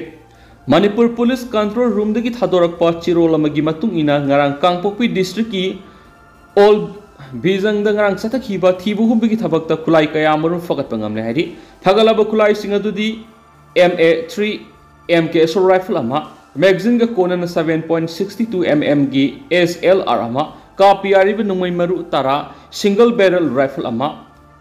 ꯃꯅꯤꯄꯨꯔ ꯄꯨꯂꯤꯁ ꯀꯟꯇ꯭ꯔꯣꯜ ꯔꯨꯝꯗꯒꯤ ꯊꯥꯗꯣꯔꯛꯄ ꯆꯦꯔꯣꯜ ꯑꯃꯒꯤ ꯃꯇꯨꯡ ꯏꯟꯅ, ꯉꯔꯥꯡ ꯀꯥꯡꯄꯣꯛꯄꯤ ꯗꯤꯁꯇ꯭ꯔꯤꯛꯀꯤ ꯑꯣꯜ ꯕꯤꯖꯪꯗ ꯉꯔꯥꯡ ꯆꯠꯊꯈꯤꯕ ꯊꯤꯕ ꯍꯨꯝꯕꯒꯤ ꯊꯕꯛꯇ ꯈꯨꯠꯂꯥꯏ ꯀꯌꯥ ꯃꯔꯨꯝ ꯐꯒꯠꯄ ꯉꯝꯂꯦ ꯍꯥꯏꯔꯤ꯫ ꯐꯒꯠꯂꯕ ꯈꯨꯠꯂꯥꯏꯁꯤꯡ ꯑꯗꯨꯗꯤ ꯑꯦꯝ ꯑꯦ ꯊ꯭ꯔꯤ, ꯑꯦꯝ ꯀꯦ ꯑꯦꯁ ꯑꯣ ꯔꯥꯏꯐꯜ ꯑꯃ, ꯃꯦꯒꯥꯖꯤꯟꯒ ꯀꯣꯟꯅꯅ seven point sixty two M ꯑꯦꯝꯒꯤ ꯑꯦꯁ ꯑꯦꯜ ꯑꯥꯔ ꯑꯃ, ꯀꯥꯞꯄ ꯌꯥꯔꯤꯕ ꯅꯣꯡꯃꯩ ꯃꯔꯨ ꯇꯔꯥ, ꯁꯤꯡꯒꯜ ꯕꯦꯔꯦꯜ ꯔꯥꯏꯐꯜ ꯑꯃ,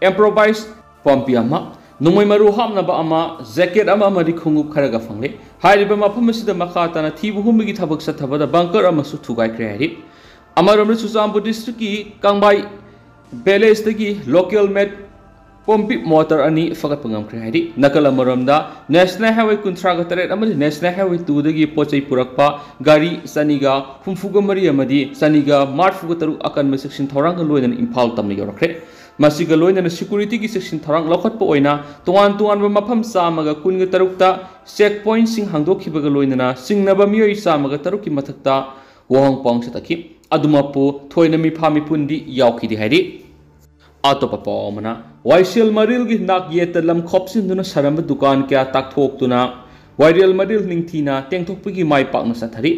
ꯏꯝꯄ꯭ꯔꯣꯚꯥꯏꯖ ꯄꯣꯝꯄꯤ ꯑꯃ, ꯅꯣꯡꯃꯩ ꯃꯔꯨ ꯍꯥꯞꯅꯕ ꯑꯃ, ꯖꯦꯀꯦꯠ ꯑꯃ ꯑꯃꯗꯤ ꯈꯣꯡꯎꯞ ꯈꯔꯒ ꯐꯪꯂꯦ꯫ ꯍꯥꯏꯔꯤꯕ ꯃꯐꯝ ꯑꯁꯤꯗ ꯃꯈꯥ ꯇꯥꯅ ꯊꯤꯕ ꯍꯨꯝꯕꯒꯤ ꯊꯕꯛ ꯆꯠꯊꯕꯗ ꯕꯪꯀꯔ ꯑꯃꯁꯨ ꯊꯨꯒꯥꯏꯈ꯭ꯔꯦ ꯍꯥꯏꯔꯤ꯫ ꯑꯃꯔꯣꯝꯗ, ꯆꯨꯔꯆꯥꯟꯄꯨꯔ ꯗꯤꯁꯇ꯭ꯔꯤꯛꯀꯤ ꯀꯥꯡꯕꯥꯏ ꯚꯤꯂꯦꯖꯇꯒꯤ ꯂꯣꯀꯦꯜ ꯃꯦꯗ ꯄꯣꯝꯄꯤ ꯃꯣꯇꯔ ꯑꯅꯤ ꯐꯒꯠꯄ ꯉꯝꯈ꯭ꯔꯦ ꯍꯥꯏꯔꯤ꯫ ꯅꯥꯀꯜ ꯑꯃꯔꯣꯝꯗ, ꯅꯦꯁꯅꯦꯜ ꯍꯥꯏꯋꯦ ꯀꯨꯟꯊ꯭ꯔꯥꯒ ꯇꯔꯦꯠ ꯑꯃꯗꯤ ꯅꯦꯁꯅꯦꯜ ꯍꯥꯏꯋꯦ ꯇꯨꯗꯒꯤ ꯄꯣꯠ ꯆꯩ ꯄꯨꯔꯛꯄ ꯒꯥꯔꯤ ꯆꯅꯤꯒ ꯍꯨꯝꯐꯨꯒ ꯃꯔꯤ ꯑꯃꯗꯤ ꯆꯅꯤꯒ ꯃꯔꯤꯐꯨꯒ ꯇꯔꯨꯛ ꯑꯀꯟꯕ ꯆꯦꯛꯁꯤꯟ ꯊꯧꯔꯥꯡꯒ ꯂꯣꯏꯅꯅ ꯏꯝꯐꯥꯜ ꯇꯝꯅ ꯌꯧꯔꯛꯈ꯭ꯔꯦ꯫ ꯃꯁꯤꯒ ꯂꯣꯏꯅꯅ ꯁꯦꯀ꯭ꯌꯨꯔꯤꯇꯤꯒꯤ ꯆꯦꯛꯁꯤꯟ ꯊꯧꯔꯥꯡ ꯂꯧꯈꯠꯄ ꯑꯣꯏꯅ ꯇꯣꯉꯥꯟ ꯇꯣꯉꯥꯟꯕ ꯃꯐꯝ ꯆꯥꯝꯃꯒ ꯀꯨꯟꯒ ꯇꯔꯨꯛꯇ ꯆꯦꯛ ꯄꯣꯏꯟꯠꯁꯤꯡ ꯍꯥꯡꯗꯣꯛꯈꯤꯕꯒ ꯂꯣꯏꯅꯅ ꯆꯤꯡꯅꯕ ꯃꯤꯑꯣꯏ ꯆꯥꯝꯃꯒ ꯇꯔꯨꯛꯀꯤ ꯃꯊꯛꯇ ꯋꯥꯍꯪ ꯄꯥꯎ ꯆꯠꯊꯈꯤ꯫ ꯑꯗꯨꯃꯛꯄꯨ ꯊꯣꯏꯅ ꯃꯤꯐꯥ ꯃꯤꯄꯨꯟꯗꯤ ꯌꯥꯎꯈꯤꯗꯦ ꯍꯥꯏꯔꯤ꯫ ꯑꯇꯣꯞꯄ ꯄꯥꯎ ꯑꯃꯅ, ꯋꯥꯏꯁꯦꯜ ꯃꯔꯤꯜꯒꯤ ꯅꯥꯛ ꯌꯦꯠꯇ ꯂꯝ ꯈꯣꯞꯆꯤꯟꯗꯨꯅ ꯁꯥꯔꯝꯕ ꯗꯨꯀꯥꯟ ꯀꯌꯥ ꯇꯥꯛꯊꯣꯛꯇꯨꯅ ꯋꯥꯏꯔꯦꯜ ꯃꯔꯤꯜ ꯅꯤꯡꯊꯤꯅ ꯇꯦꯡꯊꯣꯛꯄꯒꯤ ꯃꯥꯏ ꯄꯥꯛꯅ ꯆꯠꯊꯔꯤ꯫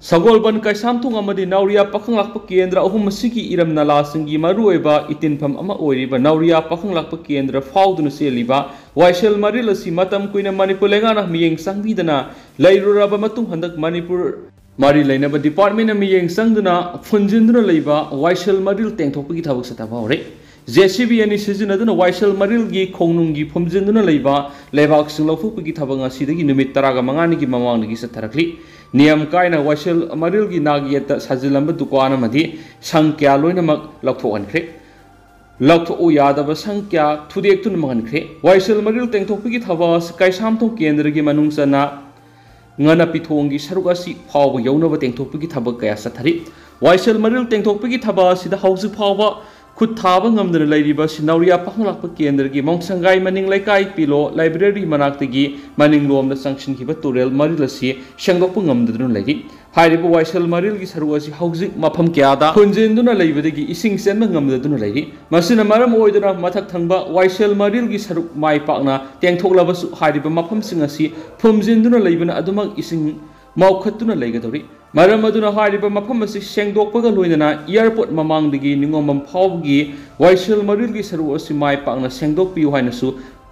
ꯁꯒꯣꯜꯕꯟ, ꯀꯩꯁꯥꯝꯊꯣꯡ ꯑꯃꯗꯤ ꯅꯥꯎꯔꯤꯌꯥ ꯄꯥꯈꯪꯂꯥꯛꯄ ꯀꯦꯟꯗ꯭ꯔ ꯑꯍꯨꯝ ꯑꯁꯤꯒꯤ ꯏꯔꯝ ꯅꯂꯥꯁꯤꯡꯒꯤ ꯃꯔꯨꯑꯣꯏꯕ ꯏꯇꯤꯟꯐꯝ ꯑꯃ ꯑꯣꯏꯔꯤꯕ ꯅꯥꯎꯔꯤꯌꯥ ꯄꯥꯈꯪꯂꯥꯛꯄ ꯀꯦꯟꯗ꯭ꯔ ꯐꯥꯎꯗꯨꯅ ꯆꯦꯜꯂꯤꯕ ꯋꯥꯏꯁꯦꯜ ꯃꯔꯤꯜ ꯑꯁꯤ ꯃꯇꯝ ꯀꯨꯏꯅ ꯃꯅꯤꯄꯨꯔ ꯂꯩꯉꯥꯛꯅ ꯃꯤꯠꯌꯦꯡ ꯆꯪꯕꯤꯗꯅ ꯂꯩꯔꯨꯔꯕ ꯃꯇꯨꯡ, ꯍꯟꯗꯛ ꯃꯅꯤꯄꯨꯔ ꯃꯔꯤ ꯂꯩꯅꯕ ꯗꯤꯄꯥꯔꯠꯃꯦꯟꯅ ꯃꯤꯠꯌꯦꯡ ꯆꯪꯗꯨꯅ ꯐꯨꯟꯖꯤꯟꯗꯨꯅ ꯂꯩꯕ ꯋꯥꯏꯁꯦꯜ ꯃꯔꯤꯜ ꯇꯦꯡꯊꯣꯛꯄꯒꯤ ꯊꯕꯛ ꯆꯠꯊꯕ ꯍꯧꯔꯦ꯫ ꯖꯦ ꯁꯤ ꯕꯤ ꯑꯅꯤ ꯁꯤꯖꯤꯟꯅꯗꯨꯅ ꯋꯥꯏꯁꯦꯜ ꯃꯔꯤꯜꯒꯤ ꯈꯣꯡꯅꯨꯡꯒꯤ ꯐꯨꯝꯖꯤꯟꯗꯨꯅ ꯂꯩꯕ ꯂꯩꯕꯥꯛꯁꯤꯡ ꯂꯧꯊꯣꯛꯄꯒꯤ ꯊꯕꯛ ꯉꯁꯤꯗꯒꯤ ꯅꯨꯃꯤꯠ ꯇꯔꯥꯒ ꯃꯉꯥꯅꯤꯒꯤ ꯃꯃꯥꯡꯗꯒꯤ ꯆꯠꯊꯔꯛꯂꯤ꯫ ꯅꯤꯌꯝ ꯀꯥꯏꯅ ꯋꯥꯏꯁꯦꯜ ꯃꯔꯤꯜꯒꯤ ꯅꯥꯛ ꯌꯦꯠꯇ ꯁꯥꯖꯤꯜꯂꯝꯕ ꯗꯨꯀꯥꯟ ꯑꯃꯗꯤ ꯁꯪ ꯀꯌꯥ ꯂꯣꯏꯅꯃꯛ ꯂꯧꯊꯣꯛꯍꯟꯈ꯭ꯔꯦ꯫ ꯂꯧꯊꯣꯛꯎ ꯌꯥꯗꯕ ꯁꯪ ꯀꯌꯥ ꯊꯨꯗꯦꯛꯇꯨꯅ ꯃꯥꯡꯍꯟꯈ꯭ꯔꯦ꯫ ꯋꯥꯏꯁꯦꯜ ꯃꯔꯤꯜ ꯇꯦꯡꯊꯣꯛꯄꯒꯤ ꯊꯕꯛ ꯑꯁꯤ ꯀꯩꯁꯥꯝꯊꯣꯡ ꯀꯦꯟꯗ꯭ꯔꯒꯤ ꯃꯅꯨꯡ ꯆꯟꯅ ꯉꯅꯥꯄꯤꯊꯣꯡꯒꯤ ꯁꯔꯨꯛ ꯑꯁꯤ ꯐꯥꯎꯕ ꯌꯧꯅꯕ ꯇꯦꯡꯊꯣꯛꯄꯒꯤ ꯊꯕꯛ ꯀꯌꯥ ꯆꯠꯊꯔꯤ꯫ ꯋꯥꯏꯁꯦꯜ ꯃꯔꯤꯜ ꯇꯦꯡꯊꯣꯛꯄꯒꯤ ꯊꯕꯛ ꯑꯁꯤꯗ ꯍꯧꯖꯤꯛ ꯐꯥꯎꯕ ꯈꯨꯠ ꯊꯥꯕ ꯉꯝꯗꯅ ꯂꯩꯔꯤꯕ ꯑꯁꯤ ꯅꯥꯎꯔꯤꯌꯥ ꯄꯥꯈꯪꯂꯥꯛꯄ ꯀꯦꯟꯗ꯭ꯔꯒꯤ ꯃꯣꯡꯁꯪꯒꯥꯏ ꯃꯅꯤꯡ ꯂꯩꯀꯥꯏ ꯄꯤꯂꯣ ꯂꯥꯏꯕ꯭ꯔꯦꯔꯤ ꯃꯅꯥꯛꯇꯒꯤ ꯃꯅꯤꯡꯂꯣꯝꯗ ꯆꯪꯁꯤꯟꯈꯤꯕ ꯇꯨꯔꯦꯜ ꯃꯔꯤꯜ ꯑꯁꯤ ꯁꯦꯡꯗꯣꯛꯄ ꯉꯝꯗꯗꯨꯅ ꯂꯩꯔꯤ꯫ ꯍꯥꯏꯔꯤꯕ ꯋꯥꯏꯁꯦꯜ ꯃꯔꯤꯜꯒꯤ ꯁꯔꯨꯛ ꯑꯁꯤ ꯍꯧꯖꯤꯛ ꯃꯐꯝ ꯀꯌꯥꯗ ꯐꯨꯟꯖꯤꯟꯗꯨꯅ ꯂꯩꯕꯗꯒꯤ ꯏꯁꯤꯡ ꯆꯦꯟꯕ ꯉꯝꯗꯗꯨꯅ ꯂꯩꯔꯤ꯫ ꯃꯁꯤꯅ ꯃꯔꯝ ꯑꯣꯏꯗꯨꯅ ꯃꯊꯛ ꯊꯪꯕ ꯋꯥꯏꯁꯦꯜ ꯃꯔꯤꯜꯒꯤ ꯁꯔꯨꯛ ꯃꯥꯏ ꯄꯥꯛꯅ ꯇꯦꯡꯊꯣꯛꯂꯕꯁꯨ, ꯍꯥꯏꯔꯤꯕ ꯃꯐꯝꯁꯤꯡ ꯑꯁꯤ ꯐꯨꯝꯖꯤꯟꯗꯨꯅ ꯂꯩꯕꯅ ꯑꯗꯨꯃꯛ ꯏꯁꯤꯡ ꯃꯥꯎꯈꯠꯇꯨꯅ ꯂꯩꯒꯗꯧꯔꯤ꯫ ꯃꯔꯝ ꯑꯗꯨꯅ ꯍꯥꯏꯔꯤꯕ ꯃꯐꯝ ꯑꯁꯤ ꯁꯦꯡꯗꯣꯛꯄꯒ ꯂꯣꯏꯅꯅ ꯑꯦꯌꯔꯄꯣꯔꯠ ꯃꯃꯥꯡꯗꯒꯤ ꯅꯤꯉꯣꯝꯕꯝ ꯐꯥꯎꯕꯒꯤ ꯋꯥꯏꯁꯦꯜ ꯃꯔꯤꯜꯒꯤ ꯁꯔꯨꯛ ꯑꯁꯤ ꯃꯥꯏ ꯄꯥꯛꯅ ꯁꯦꯡꯗꯣꯛꯄꯤꯌꯨ ꯍꯥꯏꯅꯁꯨ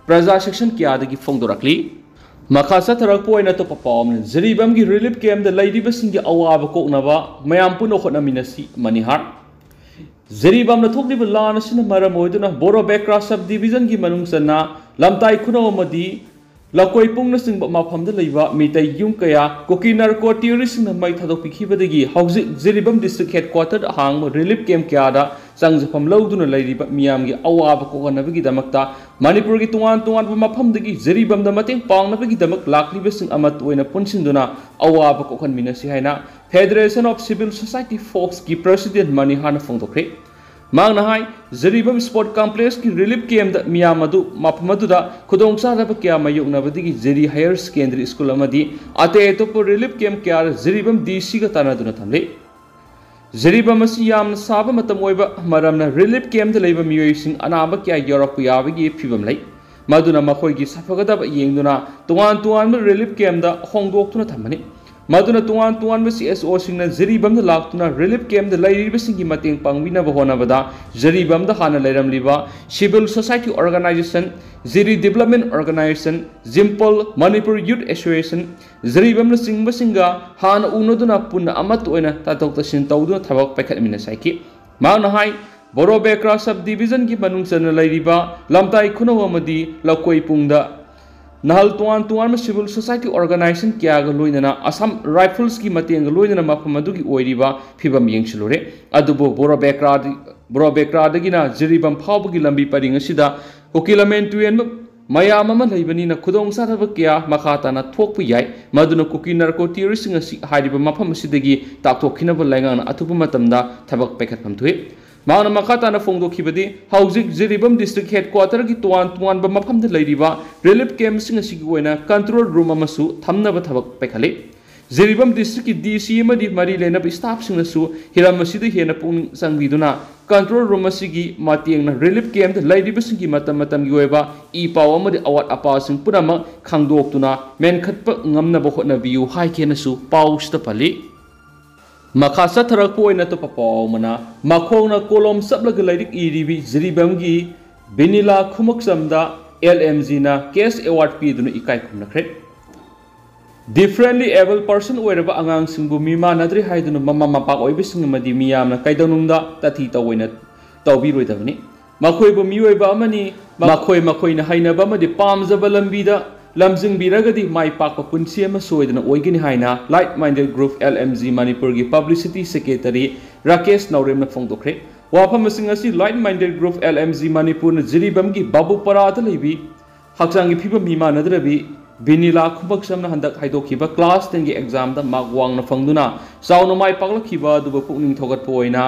ꯄ꯭ꯔꯖꯥ ꯁꯦꯛꯁꯟ ꯀꯌꯥꯗꯒꯤ ꯐꯣꯡꯗꯣꯔꯛꯂꯤ꯫ ꯃꯈꯥ ꯆꯠꯊꯔꯛꯄ ꯑꯣꯏꯅ ꯑꯇꯣꯞꯄ ꯄꯥꯎ ꯑꯃꯅ, ꯖꯤꯔꯤꯕꯥꯝꯒꯤ ꯔꯤꯂꯤꯐ ꯀꯦꯝꯞꯇ ꯂꯩꯔꯤꯕꯁꯤꯡꯒꯤ ꯑꯋꯥꯕ ꯀꯣꯛꯅꯕ ꯃꯌꯥꯝ ꯄꯨꯟꯅ ꯍꯣꯠꯅꯃꯤꯟꯅꯁꯤ, ꯃꯅꯤꯍꯥꯔ꯫ ꯖꯤꯔꯤꯕꯥꯝꯗ ꯊꯣꯛꯂꯤꯕ ꯂꯥꯟ ꯑꯁꯤꯅ ꯃꯔꯝ ꯑꯣꯏꯗꯨꯅ ꯕꯣꯔꯣ ꯕꯦꯀ꯭ꯔꯥ ꯁꯕ ꯗꯤꯕꯤꯖꯟꯒꯤ ꯃꯅꯨꯡ ꯆꯟꯅ ꯂꯝꯇꯥꯏ ꯈꯨꯅꯧ ꯑꯃꯗꯤ ꯂꯀꯣꯏ ꯄꯨꯡꯅꯆꯤꯡꯕ ꯃꯐꯝꯗ ꯂꯩꯕ ꯃꯤꯇꯩ ꯌꯨꯝ ꯀꯌꯥ ꯀꯨꯀꯤ ꯅꯥꯔꯀꯣ ꯇꯦꯔꯣꯔꯤꯁꯁꯤꯡꯅ ꯃꯩ ꯊꯥꯗꯣꯛꯄꯤꯈꯤꯕꯗꯒꯤ ꯍꯧꯖꯤꯛ ꯖꯤꯔꯤꯕꯥꯝ ꯗꯤꯁꯇ꯭ꯔꯤꯛ ꯍꯦꯗꯀ꯭ꯋꯥꯇꯔꯗ ꯑꯍꯥꯡꯕ ꯔꯤꯂꯤꯐ ꯀꯦꯝꯞ ꯀꯌꯥꯗ ꯆꯪꯖꯐꯝ ꯂꯧꯗꯨꯅ ꯂꯩꯔꯤꯕ ꯃꯤꯌꯥꯝꯒꯤ ꯑꯋꯥꯕ ꯀꯣꯛꯍꯟꯅꯕꯒꯤꯗꯃꯛꯇ ꯃꯅꯤꯄꯨꯔꯒꯤ ꯇꯣꯉꯥꯟ ꯇꯣꯉꯥꯟꯕ ꯃꯐꯝꯗꯒꯤ ꯖꯤꯔꯤꯕꯥꯝꯗ ꯃꯇꯦꯡ ꯄꯥꯡꯅꯕꯒꯤꯗꯃꯛ ꯂꯥꯛꯂꯤꯕꯁꯤꯡ ꯑꯃꯠꯇ ꯑꯣꯏꯅ ꯄꯨꯟꯁꯤꯟꯗꯨꯅ ꯑꯋꯥꯕ ꯀꯣꯛꯍꯟꯃꯤꯟꯅꯁꯤ ꯍꯥꯏꯅ Federation of Civil Society Folksꯀꯤ ꯄ꯭ꯔꯁꯤꯗꯦꯟ ꯃꯅꯤꯍꯥꯔꯅ ꯐꯣꯡꯗꯣꯛꯈ꯭ꯔꯦ꯫ ꯃꯍꯥꯛꯅ ꯍꯥꯏ, ꯖꯤꯔꯤꯕꯥꯝ ꯁ꯭ꯄꯣꯔꯠ ꯀꯝꯄ꯭ꯂꯦꯛꯁꯀꯤ ꯔꯤꯂꯤꯐ ꯀꯦꯝꯞꯇ ꯃꯤꯌꯥꯝ ꯑꯗꯨ ꯃꯐꯝ ꯑꯗꯨꯗ ꯈꯨꯗꯣꯡꯆꯥꯗꯕ ꯀꯌꯥ ꯃꯥꯌꯣꯛꯅꯕꯗꯒꯤ ꯖꯤꯔꯤ ꯍꯥꯌꯔ ꯁꯦꯀꯦꯟꯗꯔꯤ ꯁ꯭ꯀꯨꯜ ꯑꯃꯗꯤ ꯑꯇꯩ ꯑꯇꯣꯞꯄ ꯔꯤꯂꯤꯐ ꯀꯦꯝꯞ ꯀꯌꯥꯗ ꯖꯤꯔꯤꯕꯥꯝ ꯗꯤ ꯁꯤꯒ ꯇꯥꯟꯅꯗꯨꯅ ꯊꯝꯂꯤ꯫ ꯖꯤꯔꯤꯕꯥꯝ ꯑꯁꯤ ꯌꯥꯝꯅ ꯁꯥꯕ ꯃꯇꯝ ꯑꯣꯏꯕ ꯃꯔꯝꯅ ꯔꯤꯂꯤꯐ ꯀꯦꯝꯞꯇ ꯂꯩꯕ ꯃꯤꯑꯣꯏꯁꯤꯡ ꯑꯅꯥꯕ ꯀꯌꯥ ꯌꯧꯔꯛꯄ ꯌꯥꯕꯒꯤ ꯐꯤꯕꯝ ꯂꯩ꯫ ꯃꯗꯨꯅ ꯃꯈꯣꯏꯒꯤ ꯁꯥꯐꯒꯗꯕ ꯌꯦꯡꯗꯨꯅ ꯇꯣꯉꯥꯟ ꯇꯣꯉꯥꯟꯕ ꯔꯤꯂꯤꯐ ꯀꯦꯝꯞꯇ ꯍꯣꯡꯗꯣꯛꯇꯨꯅ ꯊꯝꯕꯅꯤ꯫ ꯃꯗꯨꯅ ꯇꯣꯉꯥꯟ ꯇꯣꯉꯥꯟꯕ ꯁꯤ ꯑꯦꯁ ꯑꯣꯁꯤꯡꯅ ꯖꯤꯔꯤꯕꯥꯝꯗ ꯂꯥꯛꯇꯨꯅ ꯔꯤꯂꯤꯐ ꯀꯦꯝꯞꯇ ꯂꯩꯔꯤꯕꯁꯤꯡꯒꯤ ꯃꯇꯦꯡ ꯄꯥꯡꯕꯤꯅꯕ ꯍꯣꯠꯅꯕꯗ ꯖꯤꯔꯤꯕꯥꯝꯗ ꯍꯥꯟꯅ ꯂꯩꯔꯝꯂꯤꯕ civil society organization, ꯖꯤꯔꯤ development organization, ꯖꯤꯝꯄꯜ, ꯃꯅꯤꯄꯨꯔ ꯌꯨꯠ ꯑꯦꯁꯣꯁꯤꯌꯦꯁꯟ, ꯖꯤꯔꯤꯕꯥꯝꯅꯆꯤꯡꯕꯁꯤꯡꯒ ꯍꯥꯟꯅ ꯎꯅꯗꯨꯅ ꯄꯨꯟꯅ ꯑꯃꯠꯇ ꯑꯣꯏꯅ ꯇꯥꯊꯣꯛ ꯇꯥꯁꯤꯟ ꯇꯧꯗꯨꯅ ꯊꯕꯛ ꯄꯥꯏꯈꯠꯃꯤꯟꯅꯁꯤ ꯍꯥꯏꯈꯤ꯫ ꯃꯍꯥꯛꯅ ꯍꯥꯏ, ꯕꯣꯔꯣꯕꯦꯀ꯭ꯔꯥ sub division ꯒꯤ ꯃꯅꯨꯡ ꯆꯟꯅ ꯂꯩꯔꯤꯕ ꯂꯝꯇꯥꯏ ꯈꯨꯅꯧ ꯑꯃꯗꯤ ꯂꯧꯀꯣꯏ ꯄꯨꯡꯗ ꯅꯍꯥꯜ ꯇꯣꯉꯥꯟ ꯇꯣꯉꯥꯟꯕ civil society organization ꯀꯌꯥꯒ ꯂꯣꯏꯅꯅ Assam Rifles ꯀꯤ ꯃꯇꯦꯡꯒ ꯂꯣꯏꯅꯅ ꯃꯐꯝ ꯑꯗꯨꯒꯤ ꯑꯣꯏꯔꯤꯕ ꯐꯤꯕꯝ ꯌꯦꯡꯁꯤꯜꯂꯨꯔꯦ꯫ ꯑꯗꯨꯕꯨ ꯕꯣꯔꯣꯕꯦꯀ꯭ꯔꯥꯗꯤ, ꯕꯣꯔꯣꯕꯦꯀ꯭ꯔꯥꯗꯒꯤꯅ ꯖꯤꯔꯤꯕꯥꯝ ꯐꯥꯎꯕꯒꯤ ꯂꯝꯕꯤ ꯄꯔꯤꯡ ꯑꯁꯤꯗ ꯀꯨꯀꯤ ꯂꯃꯦꯟ ꯇꯨꯔꯦꯟꯕ ꯃꯌꯥꯝ ꯑꯃ ꯂꯩꯕꯅꯤꯅ ꯈꯨꯗꯣꯡ ꯆꯥꯗꯕ ꯀꯌꯥ ꯃꯈꯥ ꯇꯥꯅ ꯊꯣꯛꯄ ꯌꯥꯏ꯫ ꯃꯗꯨꯅ ꯀꯨꯀꯤ narco terrorist ꯁꯤꯡ ꯑꯁꯤ ꯍꯥꯏꯔꯤꯕ ꯃꯐꯝ ꯑꯁꯤꯗꯒꯤ ꯇꯥꯛꯊꯣꯛꯈꯤꯅꯕ ꯂꯩꯉꯥꯛꯅ ꯑꯊꯨꯕ ꯃꯇꯝꯗ ꯊꯕꯛ ꯄꯥꯏꯈꯠꯐꯝ ꯊꯣꯛꯏ꯫ ꯃꯍꯥꯛꯅ ꯃꯈꯥ ꯇꯥꯅ ꯐꯣꯡꯗꯣꯛꯈꯤꯕꯗꯤ, ꯍꯧꯖꯤꯛ ꯖꯤꯔꯤꯕꯥꯝ district headquarter ꯒꯤ ꯇꯣꯉꯥꯟ ꯇꯣꯉꯥꯟꯕ ꯃꯐꯝꯗ ꯂꯩꯔꯤꯕ ꯔꯤꯂꯤꯐ ꯀꯦꯝꯞꯁꯤꯡ ꯑꯁꯤꯒꯤ ꯑꯣꯏꯅ control room ꯑꯃꯁꯨ ꯊꯝꯅꯕ ꯊꯕꯛ ꯄꯥꯏꯈꯠꯂꯤ꯫ ꯖꯤꯔꯤꯕꯥꯝ district ꯀꯤ ꯗꯤ ꯁꯤ ꯑꯃꯗꯤ ꯃꯔꯤ ꯂꯩꯅꯕ staff ꯁꯤꯡꯅꯁꯨ ꯍꯤꯔꯝ ꯑꯁꯤꯗ ꯍꯦꯟꯅ ꯄꯨꯛꯅꯤꯡ ꯆꯪꯕꯤꯗꯨꯅ control room ꯑꯁꯤꯒꯤ ꯃꯇꯦꯡꯅ ꯔꯤꯂꯤꯐ ꯀꯦꯝꯞꯇ ꯂꯩꯔꯤꯕꯁꯤꯡꯒꯤ ꯃꯇꯝ ꯃꯇꯝꯒꯤ ꯑꯣꯏꯕ ꯏ ꯄꯥꯎ ꯑꯃꯗꯤ ꯑꯋꯥꯠ ꯑꯄꯥꯁꯤꯡ ꯄꯨꯝꯅꯃꯛ ꯈꯪꯗꯣꯛꯇꯨꯅ ꯃꯦꯟꯈꯠꯄ ꯉꯝꯅꯕ ꯍꯣꯠꯅꯕꯤꯌꯨ ꯍꯥꯏꯈꯤꯅꯁꯨ ꯄꯥꯎꯁꯤꯗ ꯄꯜꯂꯤ꯫ ꯃꯈꯥ ꯆꯠꯊꯔꯛꯄ ꯑꯣꯏꯅ ꯑꯇꯣꯞꯄ ꯄꯥꯎ ꯑꯃꯅ, ꯃꯈꯣꯡꯅ ꯀꯣꯂꯣꯝ ꯆꯞꯂꯒ ꯂꯥꯏꯔꯤꯛ ꯏꯔꯤꯕꯤ ꯖꯤꯔꯤꯕꯥꯝꯒꯤ ꯕꯤꯅꯤꯂꯥ ꯈꯨꯃꯛꯆꯝꯗ ꯑꯦꯜ ꯑꯦꯝ ꯖꯤꯅ cash award ꯄꯤꯗꯨꯅ ꯏꯀꯥꯏ ꯈꯨꯝꯅꯈ꯭ꯔꯦ꯫ Differently abled person ꯑꯣꯏꯔꯕ ꯑꯉꯥꯡꯁꯤꯡꯕꯨ ꯃꯤꯃꯥꯟꯅꯗ꯭ꯔꯦ ꯍꯥꯏꯗꯨꯅ ꯃꯃꯥ ꯃꯄꯥ ꯑꯣꯏꯕꯁꯤꯡ ꯑꯃꯗꯤ ꯃꯤꯌꯥꯝꯅ ꯀꯩꯗꯧꯅꯨꯡꯗ ꯇꯥꯊꯤ ꯇꯧꯑꯣꯏꯅ ꯇꯧꯕꯤꯔꯣꯏꯗꯕꯅꯤ꯫ ꯃꯈꯣꯏꯕꯨ ꯃꯤꯑꯣꯏꯕ ꯑꯃꯅꯤ, ꯃꯈꯣꯏ ꯃꯈꯣꯏꯅ ꯍꯩꯅꯕ ꯑꯃꯗꯤ ꯄꯥꯝꯖꯕ ꯂꯝꯕꯤꯗ ꯂꯝꯖꯤꯡꯕꯤꯔꯒꯗꯤ ꯃꯥꯏ ꯄꯥꯛꯄ ꯄꯨꯟꯁꯤ ꯑꯃ ꯁꯣꯏꯗꯅ ꯑꯣꯏꯒꯅꯤ ꯍꯥꯏꯅ Like Minded Group L M G ꯃꯅꯤꯄꯨꯔꯒꯤ publicity secretary ꯔꯥꯀꯦꯁ ꯅꯥꯎꯔꯦꯝꯅ ꯐꯣꯡꯗꯣꯛꯈ꯭ꯔꯦ꯫ ꯋꯥꯐꯝꯁꯤꯡ ꯑꯁꯤ Like Minded Group L M G ꯃꯅꯤꯄꯨꯔꯅ ꯖꯤꯔꯤꯕꯥꯝꯒꯤ ꯕꯥꯕꯨꯄꯥꯔꯥꯗ ꯂꯩꯕꯤ ꯍꯛꯆꯥꯡꯒꯤ ꯐꯤꯕꯝ ꯃꯤꯃꯥꯟꯅꯗ꯭ꯔꯕꯤ ꯕꯤꯅꯤꯂꯥ ꯈꯨꯃꯛꯆꯝꯅ ꯍꯟꯗꯛ ꯍꯥꯏꯗꯣꯛꯈꯤꯕ class ten ꯒꯤ exam ꯗ mark ꯋꯥꯡꯅ ꯐꯪꯗꯨꯅ ꯆꯥꯎꯅ ꯃꯥꯏ ꯄꯥꯛꯂꯛꯈꯤꯕ ꯑꯗꯨꯕꯨ ꯄꯨꯛꯅꯤꯡ ꯊꯧꯒꯠꯄ ꯑꯣꯏꯅ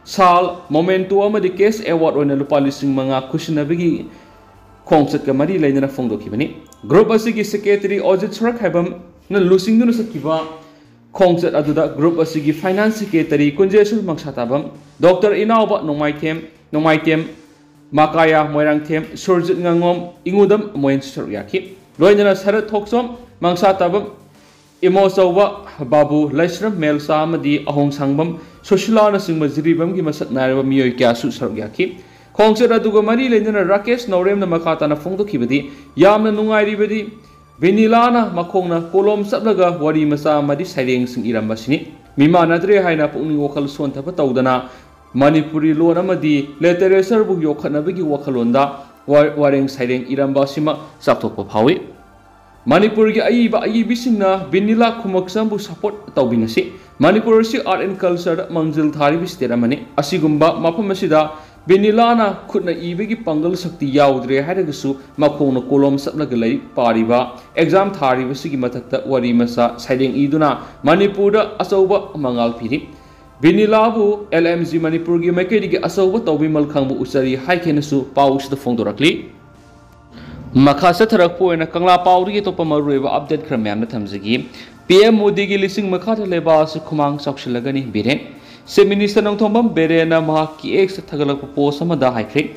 ꯁꯥꯜ, memento ꯑꯃꯗꯤ cash award ꯑꯣꯏꯅ ꯂꯨꯄꯥ ꯂꯤꯁꯤꯡ ꯃꯉꯥ ꯈꯨꯠꯁꯤꯟꯅꯕꯒꯤ ꯈꯣꯡꯆꯠꯀ ꯃꯔꯤ ꯂꯩꯅꯅ ꯐꯣꯡꯗꯣꯛꯈꯤꯕꯅꯤ꯫ Group ꯑꯁꯤꯒꯤ secretary ꯑꯣꯖꯤꯠ ꯁꯣꯔꯛꯈꯥꯏꯕꯝꯅ ꯂꯨꯆꯤꯡꯗꯨꯅ ꯆꯠꯈꯤꯕ ꯈꯣꯡꯆꯠ ꯑꯗꯨꯗ group ꯑꯁꯤꯒꯤ finance secretary ꯀꯨꯟꯖꯦꯁꯨꯔ ꯃꯪꯁꯥꯇꯥꯕꯝ, Doctor ꯏꯅꯥꯎꯕ ꯅꯣꯡꯃꯥꯏꯊꯦꯝ, ꯅꯣꯡꯃꯥꯏꯇꯦꯝ, ꯃꯀꯥꯌꯥ ꯃꯣꯏꯔꯥꯡꯊꯦꯝ, ꯁꯨꯔꯖꯤꯠ ꯉꯥꯉꯣꯝ, ꯏꯉꯨꯗꯝ ꯃꯣꯏꯅꯁꯨ ꯁꯔꯨꯛ ꯌꯥꯈꯤ꯫ ꯂꯣꯏꯅꯅ ꯁꯔꯠ ꯊꯣꯛꯆꯣꯝ, ꯃꯪꯁꯥꯇꯥꯕꯝ, ꯏꯃꯣꯆꯧꯕ, ꯕꯥꯕꯨ ꯂꯩꯁ꯭ꯔꯝ, ꯃꯦꯜꯁꯥ ꯑꯃꯗꯤ ꯑꯍꯣꯡ ꯁꯥꯡꯕꯝ, ꯁꯨꯁꯤꯂꯥꯅꯆꯤꯡꯕ ꯖꯤꯔꯤꯕꯥꯝꯒꯤ ꯃꯁꯛ ꯅꯥꯏꯔꯕ ꯃꯤꯑꯣꯏ ꯀꯌꯥꯁꯨ ꯁꯔꯨꯛ ꯌꯥꯈꯤ꯫ ꯈꯣꯡꯆꯠ ꯑꯗꯨꯒ ꯃꯔꯤ ꯂꯩꯅꯅ ꯔꯥꯀꯦꯁ ꯅꯧꯔꯦꯝꯅ ꯃꯈꯥ ꯇꯥꯅ ꯐꯣꯡꯗꯣꯛꯈꯤꯕꯗꯤ, ꯌꯥꯝꯅ ꯅꯨꯡꯉꯥꯏꯔꯤꯕꯗꯤ ꯚꯦꯅꯤꯂꯥꯅ ꯃꯈꯣꯡꯅ ꯀꯣꯂꯣꯝ ꯆꯞꯂꯒ ꯋꯥꯔꯤ ꯃꯆꯥ ꯑꯃꯗꯤ ꯁꯩꯔꯦꯡꯁꯤꯡ ꯏꯔꯝꯕ ꯑꯁꯤꯅꯤ꯫ ꯃꯤꯃꯥꯟꯅꯗ꯭ꯔꯦ ꯍꯥꯏꯅ ꯄꯨꯛꯅꯤꯡ ꯋꯥꯈꯜ ꯁꯣꯟꯊꯕ ꯇꯧꯗꯅ ꯃꯅꯤꯄꯨꯔꯤ ꯂꯣꯟ ꯑꯃꯗꯤ literatureꯕꯨ ꯌꯣꯛꯈꯠꯅꯕꯒꯤ ꯋꯥꯈꯜꯂꯣꯟꯗ ꯋꯥ-, ꯋꯥꯔꯦꯡ ꯁꯩꯔꯦꯡ ꯏꯔꯝꯕ ꯑꯁꯤꯃꯛ ꯆꯥꯎꯊꯣꯛꯄ ꯐꯥꯎꯏ꯫ ꯃꯅꯤꯄꯨꯔꯒꯤ ꯑꯏꯕ ꯑꯏꯕꯤꯁꯤꯡꯅ ꯚꯦꯅꯤꯂꯥ ꯈꯨꯃꯛꯆꯝꯕꯨ support ꯇꯧꯕꯤꯅꯁꯤ꯫ ꯃꯅꯤꯄꯨꯔ ꯑꯁꯤ art and cultureꯗ ꯃꯥꯡꯖꯤꯜ ꯊꯥꯔꯤꯕ state ꯑꯃꯅꯤ꯫ ꯑꯁꯤꯒꯨꯝꯕ ꯃꯐꯝ ꯑꯁꯤꯗ ꯚꯦꯅꯤꯂꯥꯅ ꯈꯨꯠꯅ ꯏꯕꯒꯤ ꯄꯥꯡꯒꯜ ꯁꯛꯇꯤ ꯌꯥꯎꯗ꯭ꯔꯦ ꯍꯥꯏꯔꯒꯁꯨ, ꯃꯈꯣꯡꯅ ꯀꯣꯂꯣꯝ ꯆꯞꯂꯒ ꯂꯥꯏꯔꯤꯛ ꯄꯥꯔꯤꯕ, exam ꯊꯥꯔꯤꯕꯁꯤꯒꯤ ꯃꯊꯛꯇ ꯋꯥꯔꯤ ꯃꯆꯥ ꯁꯩꯔꯦꯡ ꯏꯗꯨꯅ ꯃꯅꯤꯄꯨꯔꯗ ꯑꯆꯧꯕ ꯃꯉꯥꯜ ꯄꯤꯔꯤ꯫ ꯚꯦꯅꯤꯂꯥꯕꯨ LMG ꯃꯅꯤꯄꯨꯔꯒꯤ ꯃꯥꯏꯀꯩꯗꯒꯤ ꯑꯆꯧꯕ ꯇꯧꯕꯤꯃꯜ ꯈꯪꯕ ꯎꯆꯔꯤ ꯍꯥꯏꯈꯤꯅꯁꯨ ꯄꯥꯎꯁꯤꯗ ꯐꯣꯡꯗꯣꯔꯛꯂꯤ꯫ ꯃꯈꯥ ꯆꯠꯊꯔꯛꯄ ꯑꯣꯏꯅ ꯀꯪꯂꯥ ꯄꯥꯎꯗꯒꯤ ꯑꯇꯣꯞꯄ ꯃꯔꯨꯑꯣꯏꯕ update ꯈꯔ ꯃꯌꯥꯝꯅ ꯊꯝꯖꯒꯦ꯫ PM ꯃꯣꯗꯤꯒꯤ ꯂꯤꯁꯤꯡ ꯃꯈꯥꯗ ꯂꯩꯕꯥꯛ ꯑꯁꯤ ꯈꯨꯃꯥꯡ ꯆꯥꯎꯁꯤꯜꯂꯒꯅꯤ꯫ ꯕꯤꯔꯦꯟ꯫ Chief Minister ꯅꯣꯡꯊꯣꯝꯕꯝ ꯕꯤꯔꯦꯟꯅ ꯃꯍꯥꯛꯀꯤ Xꯇ ꯊꯥꯒꯠꯂꯛꯄ post ꯑꯃꯗ ꯍꯥꯏꯈ꯭ꯔꯦ,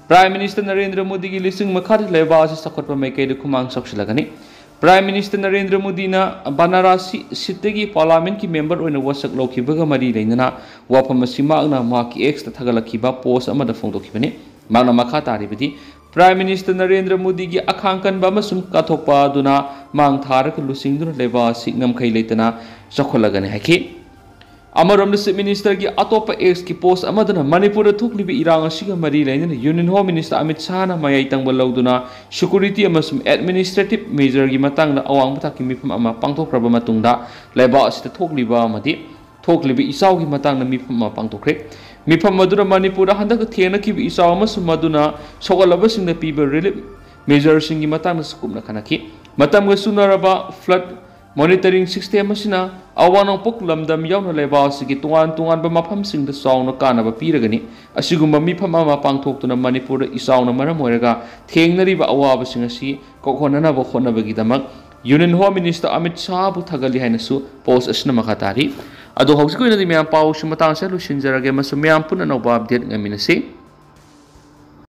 Prime Minister ꯅꯔꯦꯟꯗ꯭ꯔ ꯃꯣꯗꯤꯒꯤ ꯂꯤꯁꯤꯡ ꯃꯈꯥꯗ ꯂꯩꯕꯥꯛ ꯑꯁꯤ ꯆꯥꯎꯈꯠꯄ ꯃꯥꯏꯀꯩꯗ ꯈꯨꯃꯥꯡ ꯆꯥꯎꯁꯤꯜꯂꯒꯅꯤ꯫ Prime Minister ꯅꯔꯦꯟꯗ꯭ꯔ ꯃꯣꯗꯤꯅ ꯕꯥꯅꯥꯔꯥꯁꯤ seatꯇꯒꯤ parliamentꯀꯤ member ꯑꯣꯏꯅ ꯋꯥꯁꯛ ꯂꯧꯈꯤꯕꯒ ꯃꯔꯤ ꯂꯩꯅꯅ ꯋꯥꯐꯝ ꯑꯁꯤ ꯃꯍꯥꯛꯅ ꯃꯍꯥꯛꯀꯤ Xꯇ ꯊꯥꯒꯠꯂꯛꯈꯤꯕ post ꯑꯃꯗ ꯐꯣꯡꯗꯣꯛꯈꯤꯕꯅꯤ꯫ ꯃꯍꯥꯛꯅ ꯃꯈꯥ ꯇꯥꯔꯤꯕꯗꯤ, Prime Minister ꯅꯔꯦꯟꯗ꯭ꯔ ꯃꯣꯗꯤꯒꯤ ꯑꯈꯥꯡ ꯀꯟꯕ ꯑꯃꯁꯨꯡ ꯀꯠꯊꯣꯛꯄ ꯑꯗꯨꯅ ꯃꯥꯡ ꯊꯥꯔꯒ ꯂꯨꯆꯤꯡꯗꯨꯅ ꯂꯩꯕꯥꯛ ꯑꯁꯤ ꯉꯝꯈꯩ ꯂꯩꯇꯅ ꯆꯥꯎꯈꯠꯂꯒꯅꯤ ꯍꯥꯏꯈꯤ꯫ ꯑꯃꯔꯣꯝꯗ, Chief Ministerꯒꯤ ꯑꯇꯣꯞꯄ Xꯀꯤ post ꯑꯃꯗꯅ ꯃꯅꯤꯄꯨꯔꯗ ꯊꯣꯛꯂꯤꯕ ꯏꯔꯥꯡ ꯑꯁꯤꯒ ꯃꯔꯤ ꯂꯩꯅꯅ Union Home Minister ꯑꯃꯤꯠ ꯁꯥꯍꯅ ꯃꯌꯥꯏ ꯇꯪꯕ ꯂꯧꯗꯨꯅ security ꯑꯃꯁꯨꯡ administrative measureꯒꯤ ꯃꯇꯥꯡꯗ ꯑꯋꯥꯡꯕ ꯊꯥꯛꯀꯤ ꯃꯤꯐꯝ ꯑꯃ ꯄꯥꯡꯊꯣꯛꯈ꯭ꯔꯕ ꯃꯇꯨꯡꯗ ꯂꯩꯕꯥꯛ ꯑꯁꯤꯗ ꯊꯣꯛꯂꯤꯕ ꯑꯃꯗꯤ ꯊꯣꯛꯂꯤꯕ ꯏꯆꯥꯎꯒꯤ ꯃꯇꯥꯡꯗ ꯃꯤꯐꯝ ꯑꯃ ꯄꯥꯡꯊꯣꯛꯈ꯭ꯔꯦ꯫ ꯃꯤꯐꯝ ꯑꯗꯨꯗ ꯃꯅꯤꯄꯨꯔꯗ ꯍꯟꯗꯛꯇ ꯊꯦꯡꯅꯈꯤꯕ ꯏꯆꯥꯎ ꯑꯃꯁꯨꯡ ꯃꯗꯨꯅ ꯁꯣꯛꯍꯜꯂꯕꯁꯤꯡꯗ ꯄꯤꯕ relief measureꯁꯤꯡꯒꯤ ꯃꯇꯥꯡꯗꯁꯨ ꯀꯨꯞꯅ ꯈꯟꯅꯈꯤ꯫ ꯃꯇꯝꯒ ꯆꯨꯅꯔꯕ flood monitoring system ꯑꯁꯤꯅ ꯑꯋꯥꯡ ꯅꯣꯡꯄꯣꯛ ꯂꯝꯗꯝ ꯌꯥꯎꯅ ꯂꯩꯕꯥꯛ ꯑꯁꯤꯒꯤ ꯇꯣꯉꯥꯟ ꯇꯣꯉꯥꯟꯕ ꯃꯐꯝꯁꯤꯡꯗ ꯆꯥꯎꯅ ꯀꯥꯟꯅꯕ ꯄꯤꯔꯒꯅꯤ꯫ ꯑꯁꯤꯒꯨꯝꯕ ꯃꯤꯐꯝ ꯑꯃ ꯄꯥꯡꯊꯣꯛꯇꯨꯅ ꯃꯅꯤꯄꯨꯔꯗ ꯏꯆꯥꯎꯅ ꯃꯔꯝ ꯑꯣꯏꯔꯒ ꯊꯦꯡꯅꯔꯤꯕ ꯑꯋꯥꯕꯁꯤꯡ ꯑꯁꯤ ꯀꯣꯛꯍꯟꯅꯅꯕ ꯍꯣꯠꯅꯕꯒꯤꯗꯃꯛ Union Home Minister ꯑꯃꯤꯠ ꯁꯥꯍꯕꯨ ꯊꯥꯒꯠꯂꯤ ꯍꯥꯏꯅꯁꯨ ꯄꯣꯁ ꯑꯁꯤꯅ ꯃꯈꯥ ꯇꯥꯔꯤ꯫ ꯑꯗꯣ ꯍꯧꯖꯤꯛꯀꯤ ꯑꯣꯏꯅꯗꯤ ꯃꯌꯥꯝ ꯄꯥꯎꯁꯤ ꯃꯇꯥꯡꯁꯤꯗ ꯂꯣꯏꯁꯤꯟꯖꯔꯒꯦ, ꯃꯁꯤ ꯃꯌꯥꯝ ꯄꯨꯟꯅ ꯑꯅꯧꯕ ꯑꯞꯗꯦꯠ ꯉꯥꯏꯃꯤꯟꯅꯁꯤ꯫